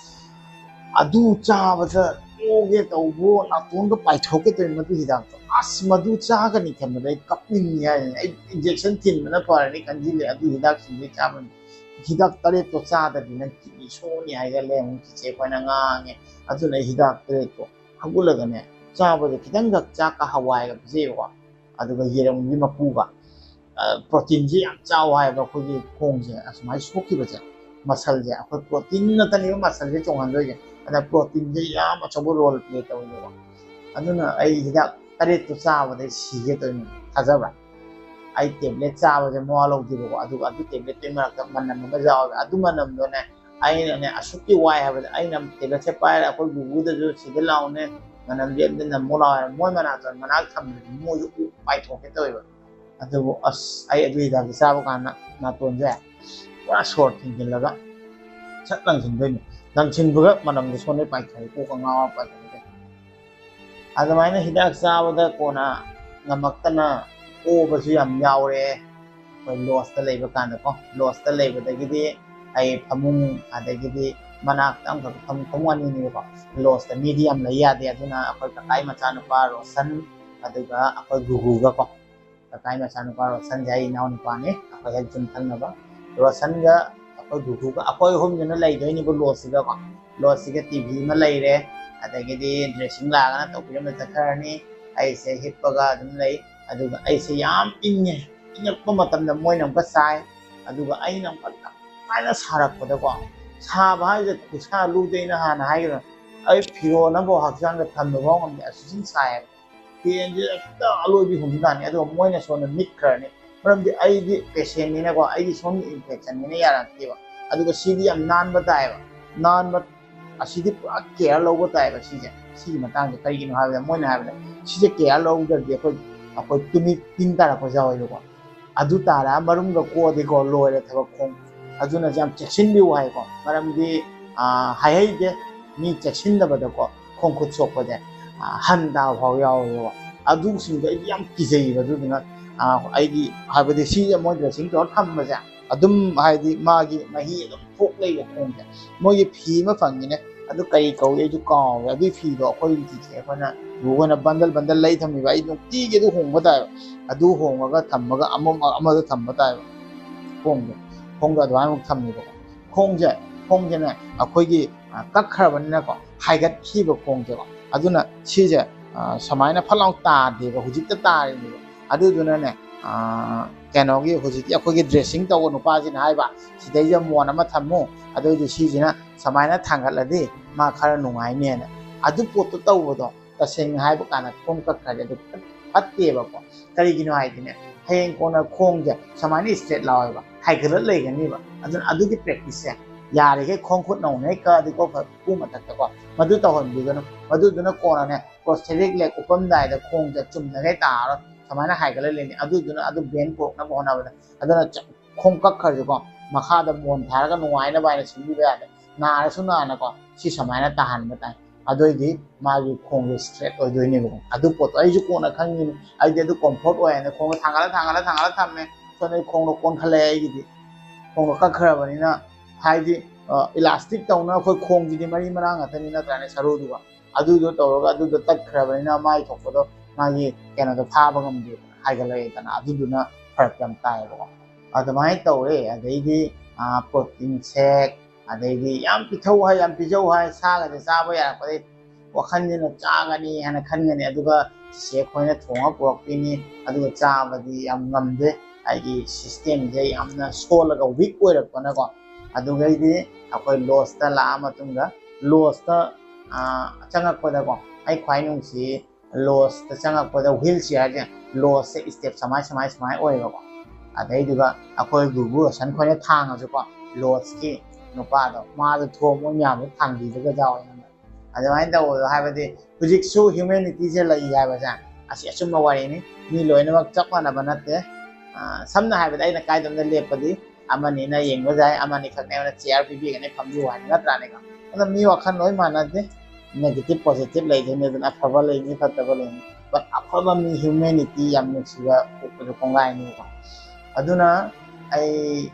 ꯑꯗꯨ ꯆꯥꯕꯗ ꯑꯣꯒꯦ ꯇꯧꯕꯣ, ꯅꯥꯇꯣꯟꯒ ꯄꯥꯏꯊꯣꯛꯀꯦ ꯇꯧꯋꯦ ꯃꯗꯨ ꯍꯤꯗꯥꯛꯇꯣ꯫ ꯑꯁ, ꯃꯗꯨ ꯆꯥꯒꯅꯤ ꯈꯟꯕꯗ ꯑꯩ ꯀꯞꯅꯤꯡꯉꯤ ꯍꯥꯏꯁꯤꯅꯤ꯫ ꯑꯩ ꯏꯟꯖꯦꯛꯁꯟ ꯊꯤꯟꯕꯅ ꯐꯔꯅꯤ ꯈꯟꯖꯤꯜꯂꯦ ꯑꯗꯨ ꯍꯤꯗꯥꯛꯁꯤꯡꯗꯨ ꯆꯥꯕ꯫ ꯍꯤꯗꯥꯛ ꯇꯔꯦꯠꯇꯣ ꯆꯥꯗ꯭ꯔꯗꯤ ꯅꯪ ꯀꯤꯠꯅꯤ ꯁꯣꯛꯑꯅꯤ ꯍꯥꯏꯒꯠꯂꯦ ꯑꯃꯨꯛ ꯆꯤꯆꯦ ꯑꯩꯈꯣꯏꯅ ꯉꯥꯡꯉꯦ꯫ ꯑꯗꯨꯅ ꯑꯩ ꯍꯤꯗꯥꯛ ꯇꯔꯦꯠꯇꯣ ꯍꯧꯒꯠꯂꯒꯅꯦ, ꯆꯥꯕꯁꯦ ꯈꯤꯇꯪꯈꯛ ꯆꯥꯛꯀ ꯍꯋꯥꯏꯒ ꯄꯤꯖꯩꯕꯀꯣ꯫ ꯑꯗꯨꯒ ꯌꯦꯔꯨꯝꯒꯤ ꯃꯀꯨꯒ, ꯑ, ꯄ꯭ꯔꯣꯇꯤꯟꯁꯦ ꯌꯥꯝ ꯆꯥꯎ ꯍꯥꯏꯌꯦꯕ ꯑꯩꯈꯣꯏꯒꯤ ꯈꯣꯡꯁꯦ ꯑꯁꯨꯃꯥꯏꯅ ꯁꯣꯛꯈꯤꯕꯁꯦ꯫ ꯃꯁꯜꯁꯦ, ꯑꯩꯈꯣꯏ ꯄ꯭ꯔꯣꯇꯤꯟ ꯉꯥꯛꯇꯅꯦꯕ ꯃꯁꯜꯁꯦ ꯆꯣꯡꯍꯟꯗꯣꯏꯁꯦ꯫ ꯑꯗ ꯄ꯭ꯔꯣꯇꯤꯟꯁꯦ ꯌꯥꯝ ꯑꯆꯧꯕ ꯔꯣꯜ ꯄ꯭ꯂꯦ ꯇꯧꯋꯦꯕꯀꯣ꯫ ꯑꯗꯨꯅ ꯑꯩ ꯍꯤꯗꯥꯛ ꯇꯔꯦꯠꯇꯨ ꯆꯥꯕꯗ ꯑꯩ ꯁꯤꯒꯦ ꯇꯧꯔꯤꯅꯤ꯫ ꯊꯥꯖꯕ꯭ꯔꯥ? ꯑꯩ ꯇꯦꯕ꯭ꯂꯦꯠ ꯆꯥꯕꯁꯦ ꯃꯋꯥ ꯂꯧꯗꯦꯕꯀꯣ꯫ ꯑꯗꯨꯒ ꯑꯗꯨ ꯇꯦꯕ꯭ꯂꯦꯠꯇꯨꯒꯤ ꯃꯔꯛꯇ ꯃꯅꯝ ꯑꯃ ꯌꯥꯎꯋꯦ꯫ ꯑꯗꯨ ꯃꯅꯝꯗꯨꯅꯦ, ꯑꯩꯅꯅꯦ ꯑꯁꯨꯛꯀꯤ ꯋꯥꯏ ꯍꯥꯏꯕꯗ ꯑꯩꯅ ꯇꯦꯕ꯭ꯂꯦꯠꯁꯦ ꯄꯥꯏꯔꯒ ꯑꯩꯈꯣꯏ ꯒꯨꯒꯨꯗꯁꯨ "ꯁꯤꯗ ꯂꯥꯛꯑꯣꯅꯦ, ꯃꯅꯝꯁꯦ ꯑꯝꯇ ꯅꯝꯃꯣ ꯂꯥꯛꯑꯣ" ꯍꯥꯏꯔ ꯃꯣꯏ ꯃꯅꯥꯛꯇ ꯃꯅꯥꯛ ꯊꯝꯕꯗꯗꯤ ꯃꯣꯏꯁꯨ ꯎ ꯄꯥꯏꯊꯣꯛꯀꯦ ꯇꯧꯋꯦꯕ꯫ ꯑꯗꯨꯕꯨ ꯑꯁ, ꯑꯩ ꯑꯗꯨ ꯍꯤꯗꯥꯛꯁꯦ ꯆꯥꯕ ꯀꯥꯟꯗ ꯅꯥꯇꯣꯟꯁꯦ ꯄꯨꯔꯥ ꯁꯣꯔ ꯊꯤꯡꯖꯤꯜꯂꯒ ꯁꯠ ꯂꯪꯁꯤꯟꯗꯣꯏꯅꯤ꯫ ꯂꯪꯁꯤꯟꯕꯒ ꯃꯅꯝꯗꯤ ꯁꯣꯝꯗꯩ ꯄꯥꯏꯊꯣꯛꯑꯦ, ꯀꯣꯛꯀ ꯉꯥꯎꯔ ꯄꯥꯏꯊꯣꯛꯑꯦ꯫ ꯑꯗꯨꯃꯥꯏꯅ ꯍꯤꯗꯥꯛ ꯆꯥꯕꯗ ꯀꯣꯟꯅ ꯉꯝꯃꯛꯇꯅ ꯑꯣꯕꯁꯨ ꯌꯥꯝ ꯌꯥꯎꯔꯦ꯫ ꯑꯩꯈꯣꯏ ꯂꯣꯁꯇ ꯂꯩꯕ ꯀꯥꯟꯗꯀꯣ, ꯂꯣꯁꯇ ꯂꯩꯕꯗꯒꯤꯗꯤ ꯑꯩ ꯐꯃꯨꯡ, ꯑꯗꯒꯤꯗꯤ ꯃꯅꯥꯛꯇ ꯑꯃꯈꯛ ꯐꯃꯨꯡ, ꯐꯃꯨꯡ ꯑꯅꯤꯅꯦꯕꯀꯣ꯫ ꯂꯣꯁꯇ ꯃꯤꯗꯤ ꯌꯥꯝ ꯂꯩ ꯌꯥꯗꯦ꯫ ꯑꯗꯨꯅ ꯑꯩꯈꯣꯏ ꯀꯀꯥꯒꯤ ꯃꯆꯥꯅꯨꯄꯥ ꯔꯣꯁꯟ, ꯑꯗꯨꯒ ꯑꯩꯈꯣꯏ ꯒꯨꯒꯨꯒꯀꯣ꯫ ꯀꯀꯥꯒꯤ ꯃꯆꯥꯅꯨꯄꯥ ꯔꯣꯁꯟꯁꯦ ꯑꯩ ꯏꯅꯥꯎꯅꯨꯄꯥꯅꯤ, ꯑꯩꯈꯣꯏ ꯍꯦꯛ ꯌꯨꯝꯊꯪꯅꯕ꯫ ꯔꯣꯁꯟꯒ ꯑꯩꯈꯣꯏ ꯒꯨꯒꯨꯒ ꯑꯩꯈꯣꯏ ꯑꯍꯨꯝꯁꯤꯅ ꯂꯩꯗꯣꯏꯅꯦꯕ ꯂꯣꯁꯁꯤꯗꯀꯣ꯫ ꯂꯣꯁꯁꯤꯒ ꯇꯤ ꯚꯤ ꯑꯃ ꯂꯩꯔꯦ, ꯑꯗꯒꯤꯗꯤ ꯗ꯭ꯔꯦꯁꯤꯡ ꯂꯥꯛꯑꯒꯅ ꯇꯧꯕꯤꯔꯝꯕ ꯆꯠꯈ꯭ꯔꯅꯤ꯫ ꯑꯩꯁꯦ ꯍꯤꯞꯄꯒ ꯑꯗꯨꯝ ꯂꯩ꯫ ꯑꯗꯨꯒ ꯑꯩꯁꯦ ꯌꯥꯝ ꯏꯪꯉꯦ꯫ ꯏꯪꯉꯛꯄ ꯃꯇꯝꯗ ꯃꯣꯏꯅ ꯑꯃꯨꯛꯀ ꯆꯥꯏ, ꯑꯗꯨꯒ ꯑꯩꯅ ꯑꯃꯨꯛꯀ ꯇꯞ ꯇꯥꯏꯅ ꯁꯥꯔꯛꯄꯗꯀꯣ, ꯁꯥꯕ ꯍꯥꯏꯁꯦ ꯈꯨꯠꯁꯥ ꯂꯨꯗꯩꯅ ꯍꯥꯟꯅ ꯍꯥꯏꯈ꯭ꯔꯦ꯫ ꯑꯩ ꯐꯤꯔꯣꯟ ꯑꯃꯐꯥꯎ ꯍꯛꯆꯥꯡꯗ ꯊꯝꯕ ꯐꯥꯎ ꯉꯝꯗꯦ, ꯑꯁꯨꯛ ꯊꯤꯅ ꯁꯥꯏꯌꯦꯕ꯫ ꯐꯦꯟꯁꯦ ꯍꯦꯛꯇ ꯑꯂꯣꯏꯕꯤ ꯍꯨꯝꯕꯖꯥꯠꯅꯤ꯫ ꯑꯗꯨꯒ ꯃꯣꯏꯅ ꯁꯣꯝꯗ ꯅꯤꯛꯈ꯭ꯔꯅꯤ, ꯃꯔꯝꯗꯤ ꯑꯩꯗꯤ ꯄꯦꯁꯦꯟꯅꯤꯅꯀꯣ, ꯑꯩꯗꯤ ꯁꯣꯝꯒꯤ ꯏꯟꯐꯦꯛꯁꯟꯅꯤꯅ ꯌꯥꯔꯛꯇꯦꯕ꯫ ꯑꯗꯨꯒ ꯁꯤꯗꯤ ꯌꯥꯝ ꯅꯥꯟꯕ ꯇꯥꯏꯌꯦꯕ꯫ ꯅꯥꯟꯕ ꯑꯁꯤꯗꯤ ꯄꯨꯔꯥ ꯀꯦꯌꯔ ꯂꯧꯕ ꯇꯥꯏꯌꯦꯕ ꯁꯤꯁꯦ꯫ ꯁꯤꯒꯤ ꯃꯇꯥꯡꯁꯦ ꯀꯔꯤꯒꯤꯅꯣ ꯍꯥꯏꯕꯗ, ꯃꯣꯏꯅ ꯍꯥꯏꯕꯗ ꯁꯤꯁꯦ ꯀꯦꯌꯔ ꯂꯧꯗ꯭ꯔꯗꯤ ꯑꯩꯈꯣꯏ, ꯑꯩꯈꯣꯏ ꯇꯨꯃꯤꯠ ꯇꯤꯟ ꯇꯥꯔꯛꯄꯁꯨ ꯌꯥꯎꯋꯦꯕꯀꯣ꯫ ꯑꯗꯨ ꯇꯥꯔꯛꯑ ꯃꯔꯨꯝꯒ ꯀꯣꯛꯑꯗꯤꯀꯣ, ꯂꯣꯏꯔꯦ ꯊꯕꯛ ꯈꯣꯡ꯫ ꯑꯗꯨꯅ ꯌꯥꯝ ꯆꯦꯛꯁꯤꯟꯕꯤꯌꯨ ꯍꯥꯏꯀꯣ, ꯃꯔꯝꯗꯤ, ꯑꯥ, ꯍꯥꯏꯍꯩꯗꯦ, ꯃꯤ ꯆꯦꯛꯁꯤꯟꯗꯕꯗꯀꯣ ꯈꯣꯡ ꯈꯨꯠ ꯁꯣꯛꯄꯁꯦ, ꯑꯥ, ꯍꯟ ꯇꯥꯕ ꯐꯥꯎ ꯌꯥꯎꯋꯦꯕ꯫ ꯑꯗꯨꯁꯤꯡꯗꯣ ꯑꯩꯗꯤ ꯌꯥꯝ ꯀꯤꯖꯩꯌꯦꯕ꯫ ꯑꯗꯨꯗꯨꯅ, ꯑꯥ, ꯑꯩꯒꯤ, ꯍꯥꯏꯕꯗꯤ ꯁꯤꯁꯦ ꯃꯣꯏ ꯗ꯭ꯔꯦꯁꯤꯡ ꯇꯧꯔ ꯊꯝꯕꯁꯦ ꯑꯗꯨꯝ, ꯍꯥꯏꯗꯤ ꯃꯥꯒꯤ ꯃꯍꯤ ꯑꯗꯨꯝ ꯊꯣꯛ ꯂꯩꯕ ꯈꯣꯡꯁꯦ꯫ ꯃꯣꯏꯒꯤ ꯐꯤ ꯑꯃ ꯐꯪꯉꯤꯅꯦ, ꯑꯗꯨ ꯀꯔꯤ ꯀꯧꯏ ꯑꯩꯁꯨ ꯀꯥꯎꯔꯦ꯫ ꯑꯗꯨꯒꯤ ꯐꯤꯗꯣ ꯑꯩꯈꯣꯏꯒꯤ ꯆꯤꯆꯦ ꯑꯩꯈꯣꯏꯅ, ꯒꯨꯒꯨ ꯈꯣꯏꯅ ꯕꯟꯗꯜ ꯕꯟꯗꯜ ꯂꯩ ꯊꯝꯃꯤꯕ꯫ ꯑꯩ ꯅꯨꯡꯇꯤꯒꯤ ꯑꯗꯨ ꯍꯣꯡꯕ ꯇꯥꯏꯕ꯫ ꯑꯗꯨ ꯍꯣꯡꯉꯒ ꯊꯝꯃꯒ ꯑꯃ-, ꯑꯃꯗ ꯊꯝꯕ ꯇꯥꯏꯕ꯫ ꯈꯣꯡꯗꯣ, ꯈꯣꯡꯗꯣ ꯑꯗꯨꯃꯥꯏꯅ ꯑꯃꯨꯛ ꯊꯝꯃꯦꯕꯀꯣ꯫ ꯈꯣꯡꯁꯦ, ꯈꯣꯡꯁꯦꯅꯦ ꯑꯩꯈꯣꯏꯒꯤ, ꯑ, ꯀꯛꯈ꯭ꯔꯕꯅꯤꯅꯀꯣ, ꯍꯥꯏꯒꯠꯈꯤꯕ ꯈꯣꯡꯁꯦꯀꯣ꯫ ꯑꯗꯨꯅ ꯁꯤꯁꯦ, ꯑ, ꯁꯨꯃꯥꯏꯅ ꯐꯠ ꯂꯥꯎ ꯇꯥꯗꯦꯕ, ꯍꯧꯖꯤꯛꯇ ꯇꯥꯔꯤꯅꯦꯕ꯫ ꯑꯗꯨꯗꯨꯅꯅꯦ, ꯑ, ꯀꯩꯅꯣꯒꯤ ꯍꯧꯖꯤꯛꯀꯤ ꯑꯩꯈꯣꯏꯒꯤ ꯗ꯭ꯔꯦꯁꯤꯡ ꯇꯧꯕ ꯅꯨꯄꯥꯁꯤꯅ ꯍꯥꯏꯕ, "ꯁꯤꯗꯩꯁꯤꯗ ꯃꯣꯟ ꯑꯃ ꯊꯝꯃꯨ, ꯑꯗꯨꯑꯣꯏꯗꯤ ꯁꯤꯁꯤꯅ ꯁꯨꯃꯥꯏꯅ ꯊꯥꯡꯒꯠꯂꯗꯤ ꯃꯥ ꯈꯔ ꯅꯨꯡꯉꯥꯏꯅꯦꯅ꯫ ꯑꯗꯨ ꯄꯣꯠꯇꯣ ꯇꯧꯕꯗꯣ, ꯇꯁꯦꯡꯅ ꯍꯥꯏꯕ ꯀꯥꯟꯗ, ꯈꯣꯡ ꯀꯛꯈ꯭ꯔꯗꯤ ꯑꯗꯨ ꯐꯠꯇꯦꯕꯀꯣ꯫ ꯀꯔꯤꯒꯤꯅꯣ ꯍꯥꯏꯗꯤꯅꯦ, ꯍꯌꯦꯡ ꯀꯣꯟꯅ ꯈꯣꯡꯁꯦ ꯁꯨꯃꯥꯏꯅ straight ꯂꯥꯎꯋꯦꯕ, ꯍꯥꯏꯒꯠꯂ ꯂꯩꯒꯅꯤꯕ꯫ ꯑꯗꯨꯅ ꯑꯗꯨꯒꯤ practice ꯁꯦ ꯌꯥꯔꯤꯈꯩ ꯈꯣꯡ ꯈꯨꯠ ꯅꯧꯅ ꯍꯦꯛ ꯀꯛꯑꯗꯤꯀꯣ, ꯐ-, ꯎ ꯃꯊꯛꯇꯀꯣ, ꯃꯗꯨ ꯇꯧꯍꯟꯕꯤꯒꯅꯨ꯫ ꯃꯗꯨꯗꯨꯅ ꯀꯣꯟꯅꯅꯦ, prosthetic leg ꯎꯞꯄꯝꯗꯥꯏꯗ ꯈꯣꯡꯁꯦ ꯆꯨꯝꯅꯈꯩ ꯇꯥꯔꯔꯣꯏ, ꯁꯨꯃꯥꯏꯅ ꯍꯥꯏꯒꯠꯂ ꯂꯩꯅꯤ꯫ ꯑꯗꯨꯗꯨꯅ ꯑꯗꯨ bend ꯄꯨꯔꯛꯅꯕ ꯍꯣꯠꯅꯕꯗ, ꯑꯗꯨꯅ ꯆ-, ꯈꯣꯡ ꯀꯛꯈ꯭ꯔꯁꯨꯀꯣ, ꯃꯈꯥꯗ ꯃꯣꯟ ꯊꯥꯔꯒ ꯅꯨꯡꯉꯥꯏꯅꯕ ꯍꯥꯏꯅ ꯁꯦꯝꯕꯤꯕ ꯌꯥꯗꯦ꯫ ꯅꯥꯔꯁꯨ ꯅꯥꯅꯀꯣ, ꯁꯤ ꯁꯨꯃꯥꯏꯅ ꯇꯥꯍꯟꯕ ꯇꯥꯏ꯫ ꯑꯗꯨꯑꯣꯏꯗꯤ ꯃꯥꯒꯤ ꯈꯣꯡꯗꯣ straight ꯑꯣꯏꯗꯣꯏꯅꯦꯕꯀꯣ꯫ ꯑꯗꯨ ꯄꯣꯠꯇꯣ ꯑꯩꯁꯨ ꯀꯣꯟꯅ ꯈꯪꯉꯤꯅꯤ꯫ ꯑꯩꯗꯤ ꯑꯗꯨ comfort ꯑꯣꯏ ꯍꯥꯏꯅ ꯈꯣꯡꯗꯣ ꯊꯥꯡꯒꯠꯂ, ꯊꯥꯡꯒꯠꯂ, ꯊꯥꯡꯒꯠꯂ ꯊꯝꯃꯦ꯫ ꯁꯣꯝꯗꯗꯤ ꯈꯣꯡꯗꯣ ꯀꯣꯟꯈꯠꯂꯛꯑꯦ ꯑꯩꯒꯤꯗꯤ꯫ ꯈꯣꯡꯗꯣ ꯀꯛꯈ꯭ꯔꯕꯅꯤꯅ, ꯍꯥꯏꯗꯤ, ꯑ, elastic ꯇꯧꯅ ꯑꯩꯈꯣꯏ ꯈꯣꯡꯁꯤꯗꯤ ꯃꯔꯤ ꯃꯔꯥꯡ ꯉꯥꯛꯇꯅꯤ ꯅꯠꯇ꯭ꯔꯥꯅꯦ, ꯁꯔꯨꯗꯨꯒ꯫ ꯑꯗꯨꯗꯣ ꯇꯧꯔꯒ ꯑꯗꯨꯗꯣ ꯇꯠꯈ꯭ꯔꯕꯅꯤꯅ ꯃꯥꯏ ꯊꯣꯛꯄꯗꯣ, ꯃꯥꯒꯤ ꯀꯩꯅꯣꯗꯣ ꯐꯥꯕ ꯉꯝꯗꯦꯗꯅ, ꯍꯥꯏꯒꯠꯂꯛꯑꯦꯗꯅ, ꯑꯗꯨꯗꯨꯅ ꯐꯔꯛ ꯌꯥꯝ ꯇꯥꯏꯌꯦꯕꯀꯣ꯫ ꯑꯗꯨꯃꯥꯏꯅ ꯇꯧꯔꯦ꯫ ꯑꯗꯩꯗꯤ, ꯑ, protein shake, ꯑꯗꯩꯗꯤ ꯌꯥꯝ ꯄꯤꯊꯧ ꯍꯥꯏ, ꯌꯥꯝ ꯄꯤꯖꯧ ꯍꯥꯏ, ꯁꯥꯒꯁꯦ ꯆꯥꯕ ꯌꯥꯔꯛꯄꯗꯩ ꯋꯥꯈꯜꯁꯤꯅ ꯆꯥꯒꯅꯤ ꯍꯥꯏꯅ ꯈꯟꯒꯅꯤ, ꯑꯗꯨꯒ ꯆꯤꯆꯦ ꯑꯩꯈꯣꯏꯅ ꯊꯣꯡꯉ ꯄꯨꯔꯛꯇꯣꯏꯅꯤ, ꯑꯗꯨꯒ ꯆꯥꯕꯗꯤ ꯌꯥꯝ ꯉꯝꯗꯦ꯫ ꯑꯩꯒꯤ system ꯁꯦ ꯌꯥꯝꯅ ꯁꯣꯜꯂꯒ weak ꯑꯣꯏꯔꯛꯄꯅꯀꯣ꯫ ꯑꯗꯨꯒꯩꯗꯤ ꯑꯩꯈꯣꯏ lodge ꯇ ꯂꯥꯛꯑ ꯃꯇꯨꯡꯗ, lodge ꯇ, ꯑꯥ, ꯆꯪꯉꯛꯄꯗꯀꯣ, ꯑꯩ ꯈ꯭ꯋꯥꯏ ꯅꯨꯡꯁꯤ, lodge ꯇ ꯆꯪꯉꯛꯄꯗ wheel chair ꯁꯦ, lodge ꯁꯦ step ꯁꯨꯃꯥꯏ, ꯁꯨꯃꯥꯏ, ꯁꯨꯃꯥꯏ ꯑꯣꯏꯌꯦꯕꯀꯣ꯫ ꯑꯗꯩꯗꯨꯒ ꯑꯩꯈꯣꯏ ꯒꯨꯔꯨ ꯔꯣꯁꯟ ꯈꯣꯏꯅ ꯊꯥꯡꯉꯁꯨꯀꯣ, lodge ꯀꯤ ꯅꯨꯄꯥꯗꯣ, ꯃꯥꯗꯣ ꯊꯣꯡꯕ ꯃꯌꯥꯝꯗꯣ ꯊꯥꯡꯕꯤꯕꯒ ꯌꯥꯎꯋꯦ꯫ ꯑꯗꯨꯃꯥꯏꯅ ꯇꯧꯕꯗꯣ, ꯍꯥꯏꯕꯗꯤ ꯍꯧꯖꯤꯛꯁꯨ humanity ꯁꯦ ꯂꯩ ꯍꯥꯏꯕꯁꯦ ꯑꯁꯤ ꯑꯆꯨꯝꯕ ꯋꯥꯔꯤꯅꯤ꯫ ꯃꯤ ꯂꯣꯏꯅꯃꯛ ꯆꯞ ꯃꯥꯟꯅꯕ ꯅꯠꯇꯦ꯫ ꯑ, ꯁꯝꯅ ꯍꯥꯏꯔꯕꯗ, ꯑꯩꯅ ꯀꯥꯏꯗ ꯑꯃꯗ ꯂꯦꯞꯄꯗꯤ ꯑꯃꯅꯤꯅ ꯌꯦꯡꯕ ꯌꯥꯏ, ꯑꯃꯅꯤꯈꯛꯅ ꯑꯩꯉꯣꯟꯗ chair ꯄꯤꯕꯤꯒꯅꯤ, ꯐꯝꯕꯤꯌꯨ ꯍꯥꯏꯅ, ꯅꯠꯇ꯭ꯔꯥꯅꯦꯀꯣ? ꯑꯗꯣ ꯃꯤ ꯋꯥꯈꯜ ꯂꯣꯏ ꯃꯥꯟꯅꯗꯦ꯫ Negative positive ꯂꯩꯗꯣꯏꯅꯤ, ꯑꯗꯨꯅ ꯑꯐꯕ ꯂꯩꯅꯤ, ꯐꯠꯇꯕ ꯂꯩꯅꯤ꯫ But ꯑꯐꯕ ꯃꯤ, humanity ꯌꯥꯝ ꯅꯨꯡꯁꯤꯕ ꯄꯣꯛꯄꯁꯨ ꯀꯣꯡꯒꯥꯏꯅꯤꯀꯣ꯫ ꯑꯗꯨꯅ ꯑꯩ,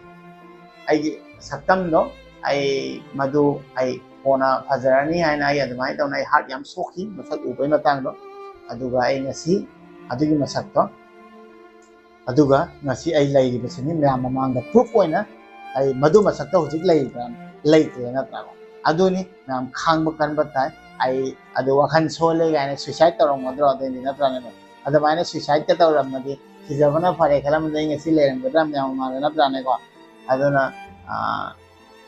ꯑꯩꯒꯤ ꯁꯛꯇꯝꯗꯣ, ꯑꯩ ꯃꯗꯨ ꯑꯩ ꯀꯣꯟꯅ ꯐꯖꯔꯅꯤ ꯍꯥꯏꯅ ꯑꯩ ꯑꯗꯨꯃꯥꯏꯅ ꯇꯧꯅ, ꯑꯩ heart ꯌꯥꯝ ꯁꯣꯛꯈꯤ ꯃꯁꯛ ꯎꯕꯒꯤ ꯃꯇꯥꯡꯗꯣ꯫ ꯑꯗꯨꯒ ꯑꯩ ꯉꯁꯤ ꯑꯗꯨꯒꯤ ꯃꯁꯛꯇꯣ, ꯑꯗꯨꯒ ꯉꯁꯤ ꯑꯩ ꯂꯩꯔꯤꯕꯁꯤꯅꯤ ꯃꯌꯥꯝ ꯃꯃꯥꯡꯗ proof ꯑꯣꯏꯅ꯫ ꯑꯩ ꯃꯗꯨ ꯃꯁꯛꯇ ꯍꯧꯖꯤꯛ ꯂꯩꯔꯤꯕ꯭ꯔꯥ? ꯂꯩꯇ꯭ꯔꯦ ꯅꯠꯇ꯭ꯔꯥ? ꯑꯗꯨꯅꯤ ꯃꯌꯥꯝ, ꯈꯥꯡꯕ ꯀꯟꯕ ꯇꯥꯏ꯫ ꯑꯩ ꯑꯗꯨ ꯋꯥꯈꯜ ꯁꯣꯜꯂꯦ ꯀꯥꯏꯅ suicide ꯇꯧꯔꯝꯒꯗ꯭ꯔꯣ? ꯑꯗꯨꯏꯗꯤ ꯅꯠꯇ꯭ꯔꯥꯅꯦ? ꯑꯗꯨꯃꯥꯏꯅ suicide ꯀ ꯇꯧꯔꯝꯃꯗꯤ, ꯁꯤꯖꯕꯅ ꯐꯔꯦ ꯈꯜꯂꯝꯕꯗ ꯑꯩ ꯉꯁꯤ ꯂꯩꯔꯝꯒꯗ꯭ꯔꯥ ꯃꯌꯥꯝ ꯃꯃꯥꯡꯗ, ꯅꯠꯇ꯭ꯔꯥꯅꯦꯀꯣ? ꯑꯗꯨꯅ, ꯑ,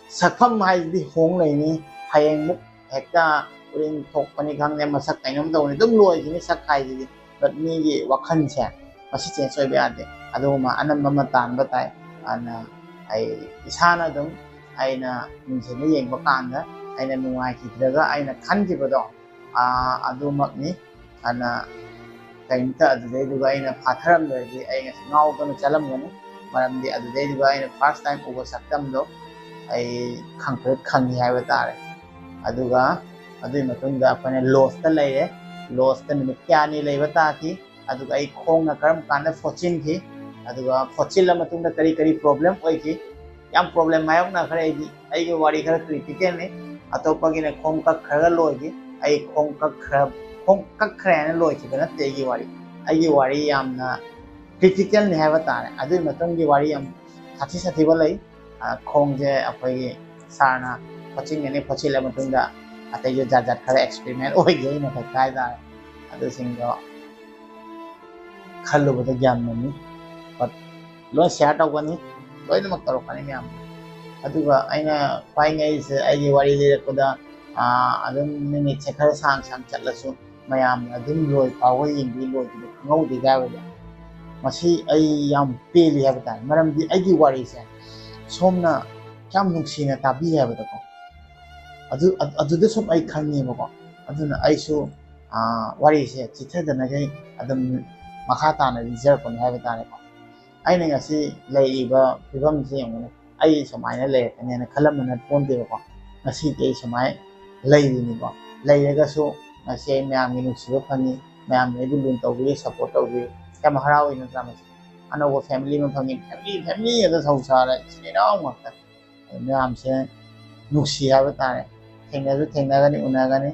ꯁꯛꯐꯝ ꯍꯥꯏꯁꯤꯗꯤ ꯍꯣꯡ ꯂꯩꯅꯤ꯫ ꯍꯌꯦꯡꯃꯨꯛ ꯍꯦꯛꯇ ꯎꯔꯤꯡ ꯊꯣꯛꯄꯅꯤ ꯈꯪꯗꯦ, ꯃꯁꯛ ꯀꯩꯅꯣꯝ ꯇꯧꯕꯅꯤ, ꯑꯗꯨꯝ ꯂꯣꯏꯈꯤꯅꯤ ꯁꯛ ꯍꯥꯏꯁꯤꯗꯤ꯫ But ꯃꯤꯒꯤ ꯋꯥꯈꯜꯁꯦ ꯃꯁꯤ change ꯑꯣꯏꯕ ꯌꯥꯗꯦ꯫ ꯑꯗꯨꯒꯨꯝꯕ ꯑꯅꯝꯕ ꯑꯃ ꯇꯥꯟꯕ ꯇꯥꯏ꯫ ꯑꯗꯨꯅ ꯑꯩ ꯏꯁꯥꯅ ꯑꯗꯨꯝ ꯑꯩꯅ ꯃꯤꯡꯁꯦꯜꯗ ꯌꯦꯡꯕ ꯀꯥꯟꯗ ꯑꯩꯅ ꯅꯨꯡꯉꯥꯏꯈꯤꯗ꯭ꯔꯒ ꯑꯩꯅ ꯈꯟꯈꯤꯕꯗꯣ, ꯑꯥ, ꯑꯗꯨꯃꯛꯅꯤ꯫ ꯑꯗꯨꯅ ꯀꯔꯤꯝꯇ ꯑꯗꯨꯗꯩꯗꯨꯒ ꯑꯩꯅ ꯐꯥꯊꯔꯝꯗ꯭ꯔꯗꯤ ꯑꯩ ꯉꯁꯤ ꯉꯥꯎꯗꯅ ꯆꯠꯂꯝꯒꯅꯤ꯫ ꯃꯔꯝꯗꯤ ꯑꯗꯨꯗꯩꯗꯨꯒ ꯑꯩꯅ first time ꯎꯕ ꯁꯛꯇꯝꯗꯣ ꯑꯩ ꯈꯪꯄ꯭ꯔꯦꯛ ꯈꯪꯉꯤ ꯍꯥꯏꯕ ꯇꯥꯔꯦ꯫ ꯑꯗꯨꯒ ꯑꯗꯨꯒꯤ ꯃꯇꯨꯡꯗ ꯑꯩꯈꯣꯏꯅ lodgeꯇ ꯂꯩꯔꯦ꯫ Lodgeꯇ ꯅꯨꯃꯤꯠ ꯀꯌꯥꯅꯤ ꯂꯩꯕ ꯇꯥꯈꯤ꯫ ꯑꯗꯨꯒ ꯑꯩ ꯈꯣꯡꯅ ꯀꯔꯝ ꯀꯥꯟꯗ ꯐꯣꯠꯆꯤꯟꯈꯤ, ꯑꯗꯨꯒ ꯐꯣꯠꯆꯤꯜꯂ ꯃꯇꯨꯡꯗ ꯀꯔꯤ ꯀꯔꯤ problem ꯑꯣꯏꯈꯤ꯫ ꯌꯥꯝ problem ꯃꯥꯌꯣꯛꯅꯈ꯭ꯔꯦ ꯑꯩꯗꯤ꯫ ꯑꯩꯒꯤ ꯋꯥꯔꯤ ꯈꯔ criticalꯅꯤ꯫ ꯑꯇꯣꯞꯄꯒꯤꯅ ꯈꯣꯡ ꯀꯛꯈ꯭ꯔꯒ ꯂꯣꯏꯈꯤ꯫ ꯑꯩ ꯈꯣꯡ ꯀꯛꯈ꯭ꯔ-, ꯈꯣꯡ ꯀꯛꯈ꯭ꯔꯦ ꯍꯥꯏꯅ ꯂꯣꯏꯈꯤꯕ ꯅꯠꯇꯦ ꯑꯩꯒꯤ ꯋꯥꯔꯤ꯫ ꯑꯩꯒꯤ ꯋꯥꯔꯤ ꯌꯥꯝꯅ criticalꯅꯤ ꯍꯥꯏꯕ ꯇꯥꯔꯦ꯫ ꯑꯗꯨꯒꯤ ꯃꯇꯨꯡꯒꯤ ꯋꯥꯔꯤ ꯌꯥꯝ ꯁꯥꯊꯤ ꯁꯥꯊꯤꯕ ꯂꯩ꯫ ꯑ, ꯈꯣꯡꯁꯦ ꯑꯩꯈꯣꯏꯒꯤ sirꯅ ꯐꯣꯠꯆꯤꯟꯒꯅꯤ, ꯐꯣꯠꯆꯤꯜꯂ ꯃꯇꯨꯡꯗ ꯑꯇꯩꯁꯨ ꯖꯥꯠ ꯖꯥꯠ ꯈꯔ experiment ꯑꯣꯏꯒꯦ ꯑꯩꯅ ꯈꯟꯕ ꯍꯥꯏ ꯇꯥꯔꯦ꯫ ꯑꯗꯨꯁꯤꯡꯗꯣ ꯈꯜꯂꯨꯕꯗ ꯒ꯭ꯌꯥꯟ ꯃꯝꯃꯤ꯫ But ꯂꯣꯏ share ꯇꯧꯒꯅꯤ, ꯂꯣꯏꯅꯃꯛ ꯇꯧꯔꯛꯀꯅꯤ ꯃꯌꯥꯝ꯫ ꯑꯗꯨꯒ ꯑꯩꯅ ꯈ꯭ꯋꯥꯏ ꯉꯛꯏꯁꯦ, ꯑꯩꯒꯤ ꯋꯥꯔꯤ ꯂꯤꯔꯛꯄꯗ, ꯑꯥ, ꯑꯗꯨꯝ ꯃꯤꯅꯤꯠꯁꯦ ꯈꯔ ꯁꯥꯡ ꯁꯥꯡ ꯆꯠꯂꯁꯨ ꯃꯌꯥꯝꯅ ꯑꯗꯨꯝ ꯂꯣꯏ ꯐꯥꯎꯕ ꯌꯦꯡꯕꯤ, ꯂꯣꯏꯈꯤꯕ ꯈꯪꯍꯧꯗꯦ ꯍꯥꯏꯕꯗꯣ꯫ ꯃꯁꯤ ꯑꯩ ꯌꯥꯝ ꯄꯦꯜꯂꯤ ꯍꯥꯏꯕ ꯇꯥꯔꯦ, ꯃꯔꯝꯗꯤ ꯑꯩꯒꯤ ꯋꯥꯔꯤꯁꯦ ꯁꯣꯝꯅ ꯌꯥꯝ ꯅꯨꯡꯁꯤꯅ ꯇꯥꯕꯤ ꯍꯥꯏꯕꯗꯣꯀꯣ꯫ ꯑꯗꯨ, ꯑꯗꯨ, ꯑꯗꯨꯗ ꯁꯨꯝ ꯑꯩ ꯈꯪꯉꯦꯕꯀꯣ꯫ ꯑꯗꯨꯅ ꯑꯩꯁꯨ, ꯑꯥ, ꯋꯥꯔꯤꯁꯦ ꯆꯤꯊꯗꯅꯈꯩ ꯑꯗꯨꯝ ꯃꯈꯥ ꯇꯥꯅ ꯂꯤꯖꯔꯛꯄꯅꯤ ꯍꯥꯏꯕ ꯇꯥꯔꯦꯀꯣ꯫ ꯑꯩꯅ ꯉꯁꯤ ꯂꯩꯔꯤꯕ ꯐꯤꯕꯝꯁꯤ ꯌꯦꯡꯉꯨꯅꯦ, ꯑꯩ ꯁꯨꯃꯥꯏꯅ ꯂꯩꯔꯛꯀꯅꯦꯅ ꯈꯜꯂꯝꯕ ꯅꯠꯄꯣꯟꯇꯦꯕꯀꯣ꯫ ꯉꯁꯤꯗꯤ ꯑꯩ ꯁꯨꯃꯥꯏꯅ ꯂꯩꯔꯤꯅꯤꯀꯣ꯫ ꯂꯩꯔꯒꯁꯨ ꯉꯁꯤ ꯑꯩ ꯃꯌꯥꯝꯒꯤ ꯅꯨꯡꯁꯤꯕ ꯐꯪꯉꯤ, ꯃꯌꯥꯝꯅ ꯑꯩꯕꯨ ꯂꯨꯅ ꯇꯧꯕꯤꯔꯤ, support ꯇꯧꯕꯤꯔꯤ꯫ ꯌꯥꯝ ꯍꯔꯥꯎꯏ ꯅꯠꯇ꯭ꯔꯥ ꯃꯁꯤ? ꯑꯅꯧꯕ family ꯑꯃ ꯐꯪꯉꯤ, family, family ꯑꯗ ꯁꯧ ꯁꯥꯔꯦ, ꯏꯆꯤꯟ ꯏꯅꯥꯎ ꯉꯥꯛꯇ꯫ ꯃꯌꯥꯝꯁꯦ ꯅꯨꯡꯁꯤ ꯍꯥꯏꯕ ꯇꯥꯔꯦ꯫ ꯊꯦꯡꯅꯁꯨ ꯊꯦꯡꯅꯒꯅꯤ, ꯎꯅꯒꯅꯤ꯫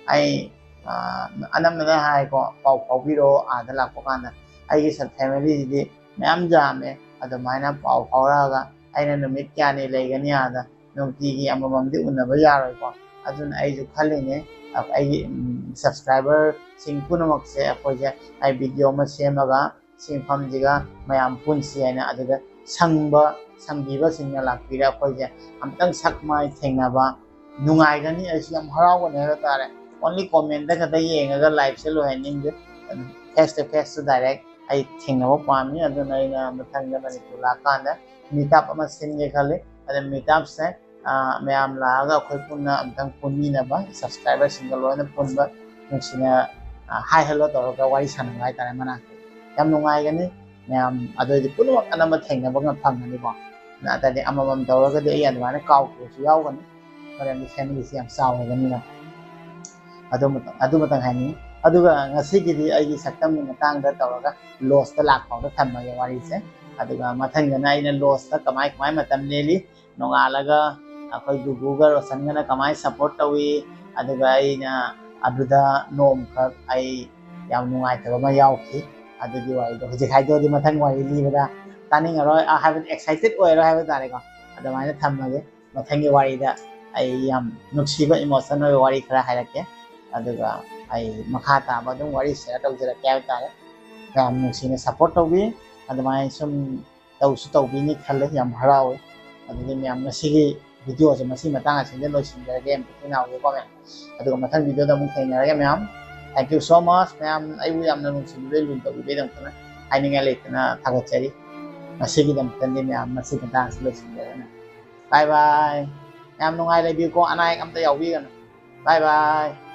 ꯑꯩ, ꯑ, ꯑꯅꯝꯕꯅ ꯍꯥꯏꯀꯣ, ꯄꯥꯎ ꯐꯥꯎꯕꯤꯔꯛꯑꯣ ꯑꯥꯗ ꯂꯥꯛꯄ ꯀꯥꯟꯗ꯫ ꯑꯩꯒꯤ ꯁꯕ-, familyꯁꯤꯗꯤ ꯃꯌꯥꯝ ꯌꯥꯝꯃꯦ꯫ ꯑꯗꯨꯃꯥꯏꯅ ꯄꯥꯎ ꯐꯥꯎꯔꯛꯑꯒ ꯑꯩꯅ ꯅꯨꯃꯤꯠ ꯀꯌꯥꯅꯤ ꯂꯩꯒꯅꯤ ꯑꯥꯗ? ꯅꯨꯡꯇꯤꯒꯤ ꯑꯃꯃꯝꯗꯤ ꯎꯅꯕ ꯌꯥꯔꯣꯏꯀꯣ꯫ ꯑꯗꯨꯅ ꯑꯩꯁꯨ ꯈꯜꯂꯤꯅꯦ, ꯑ, ꯑꯩꯒꯤ, ꯎꯝ, subscriberꯁꯤꯡ ꯄꯨꯝꯅꯃꯛꯁꯦ ꯑꯩꯈꯣꯏꯁꯦ ꯑꯩ video ꯑꯃ ꯁꯦꯝꯃꯒ ꯁꯤ ꯃꯐꯝꯁꯤꯒ ꯃꯌꯥꯝ ꯄꯨꯟꯁꯤ ꯍꯥꯏꯅ ꯑꯗꯨꯗ ꯁꯪꯕ, ꯁꯪꯕꯤꯕꯁꯤꯡꯅ ꯂꯥꯛꯄꯤꯔ ꯑꯩꯈꯣꯏꯁꯦ ꯑꯝꯇꯪ ꯁꯛ ꯃꯥꯏ ꯊꯦꯡꯅꯕ, ꯅꯨꯡꯉꯥꯏꯒꯅꯤ, ꯑꯩꯁꯨ ꯌꯥꯝ ꯍꯔꯥꯎꯒꯅꯤ ꯍꯥꯏꯕ ꯇꯥꯔꯦ꯫ Only comment ꯈꯛꯇ ꯌꯦꯡꯉꯒ live say ꯂꯣꯏꯍꯟꯅꯤꯡꯗꯦ꯫ Face to face to direct ꯑꯩ ꯊꯦꯡꯅꯕ ꯄꯥꯝꯃꯤ꯫ ꯑꯗꯨꯅ ꯑꯩꯅ ꯃꯊꯪꯗ ꯃꯅꯤꯄꯨꯔ ꯂꯥꯛꯀꯥꯟꯗ meet up ꯑꯃ ꯁꯤꯟꯒꯦ ꯈꯜꯂꯤ꯫ ꯑꯗ meet up ꯁꯦ, ꯑ, ꯃꯌꯥꯝ ꯂꯥꯛꯑꯒ ꯑꯩꯈꯣꯏ ꯄꯨꯟꯅ ꯑꯃꯨꯛꯇꯪ ꯄꯨꯟꯃꯤꯟꯅꯕ, subscriber ꯁꯤꯡꯒ ꯂꯣꯏꯅ ꯄꯨꯟꯕ, ꯅꯨꯡꯁꯤꯅ, ꯑ, hi hello ꯇꯧꯔꯒ ꯋꯥꯔꯤ ꯁꯥꯟꯅꯕ ꯍꯥꯏꯇꯥꯔꯦ ꯃꯅꯥꯛꯇ꯫ ꯌꯥꯝ ꯅꯨꯡꯉꯥꯏꯒꯅꯤ꯫ ꯃꯌꯥꯝ ꯑꯗꯨꯑꯣꯏꯗꯤ ꯄꯨꯝꯅꯃꯛ ꯑꯅꯝꯕ ꯊꯦꯡꯅꯕ ꯉꯝ-, ꯐꯪꯒꯅꯤꯀꯣ꯫ ꯅꯠꯇ꯭ꯔꯗꯤ ꯑꯃꯃꯝ ꯇꯧꯔꯒꯗꯤ ꯑꯩ ꯑꯗꯨꯃꯥꯏꯅ ꯀꯥꯎꯈꯤꯕꯁꯨ ꯌꯥꯎꯒꯅꯤ꯫ ꯃꯔꯝꯗꯤ family ꯁꯤ ꯌꯥꯝ ꯆꯥꯎꯔꯕꯅꯤꯅ꯫ ꯑꯗꯨ ꯃꯇꯪ, ꯑꯗꯨ ꯃꯇꯪ ꯍꯥꯏꯅꯤꯡꯉꯤ꯫ ꯑꯗꯨꯒ ꯉꯁꯤꯒꯤꯗꯤ ꯑꯩꯒꯤ ꯁꯛꯇꯝꯒꯤ ꯃꯇꯥꯡꯗ ꯇꯧꯔꯒ lost ꯇ ꯂꯥꯛꯄ ꯐꯥꯎꯗ ꯊꯝꯃꯒꯦ ꯋꯥꯔꯤꯁꯦ꯫ ꯑꯗꯨꯒ ꯃꯊꯪꯗꯅ ꯑꯩꯅ lost ꯇ ꯀꯃꯥꯏ ꯀꯃꯥꯏ ꯃꯇꯝ ꯂꯦꯜꯂꯤ, ꯅꯣꯡꯉꯥꯜꯂꯒ ꯑꯩꯈꯣꯏ ꯒꯨꯒꯨꯒ ꯔꯣꯁꯟꯒꯅ ꯀꯃꯥꯏ support ꯇꯧꯏ, ꯑꯗꯨꯒ ꯑꯩꯅ ꯑꯗꯨꯗ ꯅꯣꯡꯈꯛ ꯑꯩ ꯌꯥꯝ ꯅꯨꯡꯉꯥꯏꯇꯕ ꯑꯃ ꯌꯥꯎꯈꯤ꯫ ꯑꯗꯨꯒꯤ ꯋꯥꯔꯤꯗꯣ ꯍꯧꯖꯤꯛ ꯍꯥꯏꯗꯣꯛꯑꯗꯤ ꯃꯊꯪ ꯋꯥꯔꯤ ꯂꯤꯕꯗ ꯇꯥꯅꯤꯡꯉꯔꯣꯏ, ꯑ, ꯍꯥꯏꯕꯗꯤ excited ꯑꯣꯏꯔꯣꯏ ꯍꯥꯏꯕ ꯇꯥꯔꯦꯀꯣ꯫ ꯑꯗꯨꯃꯥꯏꯅ ꯊꯝꯃꯒꯦ꯫ ꯃꯊꯪꯒꯤ ꯋꯥꯔꯤꯗ ꯑꯩ ꯌꯥꯝ ꯅꯨꯡꯁꯤꯕ emotion ꯑꯣꯏꯕ ꯋꯥꯔꯤ ꯈꯔ ꯍꯥꯏꯔꯛꯀꯦ꯫ ꯑꯗꯨꯒ ꯑꯩ ꯃꯈꯥ ꯇꯥꯕ ꯑꯗꯨꯝ ꯋꯥꯔꯤ share ꯇꯧꯖꯔꯛꯀꯦ ꯍꯥꯏꯕ ꯇꯥꯔꯦ꯫ ꯃꯌꯥꯝ ꯅꯨꯡꯁꯤꯅ support ꯇꯧꯕꯤ꯫ ꯑꯗꯨꯃꯥꯏꯅ ꯁꯨꯝ ꯇꯧꯁꯨ ꯇꯧꯕꯤꯅꯤ ꯈꯜꯂꯦ꯫ ꯌꯥꯝ ꯍꯔꯥꯎꯋꯦ꯫ ꯑꯗꯨꯗꯤ ꯃꯌꯥꯝ ꯉꯁꯤꯒꯤ video ꯁꯦ ꯃꯁꯤ ꯃꯇꯥꯡ ꯑꯁꯤꯗ ꯂꯣꯏꯁꯤꯟꯖꯔꯒꯦ꯫ ꯌꯥꯝ ꯊꯤꯅ ꯍꯥꯎꯋꯦꯀꯣ ꯃꯌꯥꯝ꯫ ꯑꯗꯨꯒ ꯃꯊꯪ video ꯗ ꯑꯃꯨꯛ ꯊꯦꯡꯅꯔꯒꯦ ꯃꯌꯥꯝ꯫ Thank you so much ꯃꯌꯥꯝ, ꯑꯩꯕꯨ ꯌꯥꯝꯅ ꯅꯨꯡꯁꯤꯕꯤꯕꯩ, ꯂꯨꯅ ꯇꯧꯕꯤꯕꯩꯗꯃꯛꯇꯅ ꯍꯥꯏꯅꯤꯡꯉꯥꯏ ꯂꯩꯇꯅ ꯊꯥꯒꯠꯆꯔꯤ꯫ ꯉꯁꯤꯒꯤꯗꯃꯛꯇꯗꯤ ꯃꯌꯥꯝ ꯃꯁꯤ ꯃꯇꯥꯡ ꯑꯁꯤꯗ ꯂꯣꯏꯁꯤꯟꯖꯔꯒꯦ꯫ Bye bye꯫ ꯌꯥꯝ ꯅꯨꯡꯉꯥꯏ ꯂꯩꯕꯤꯌꯨꯀꯣ, ꯑꯅꯥ ꯑꯌꯦꯛ ꯑꯝꯇ ꯌꯥꯎꯕꯤꯒꯅꯨ꯫ Bye bye꯫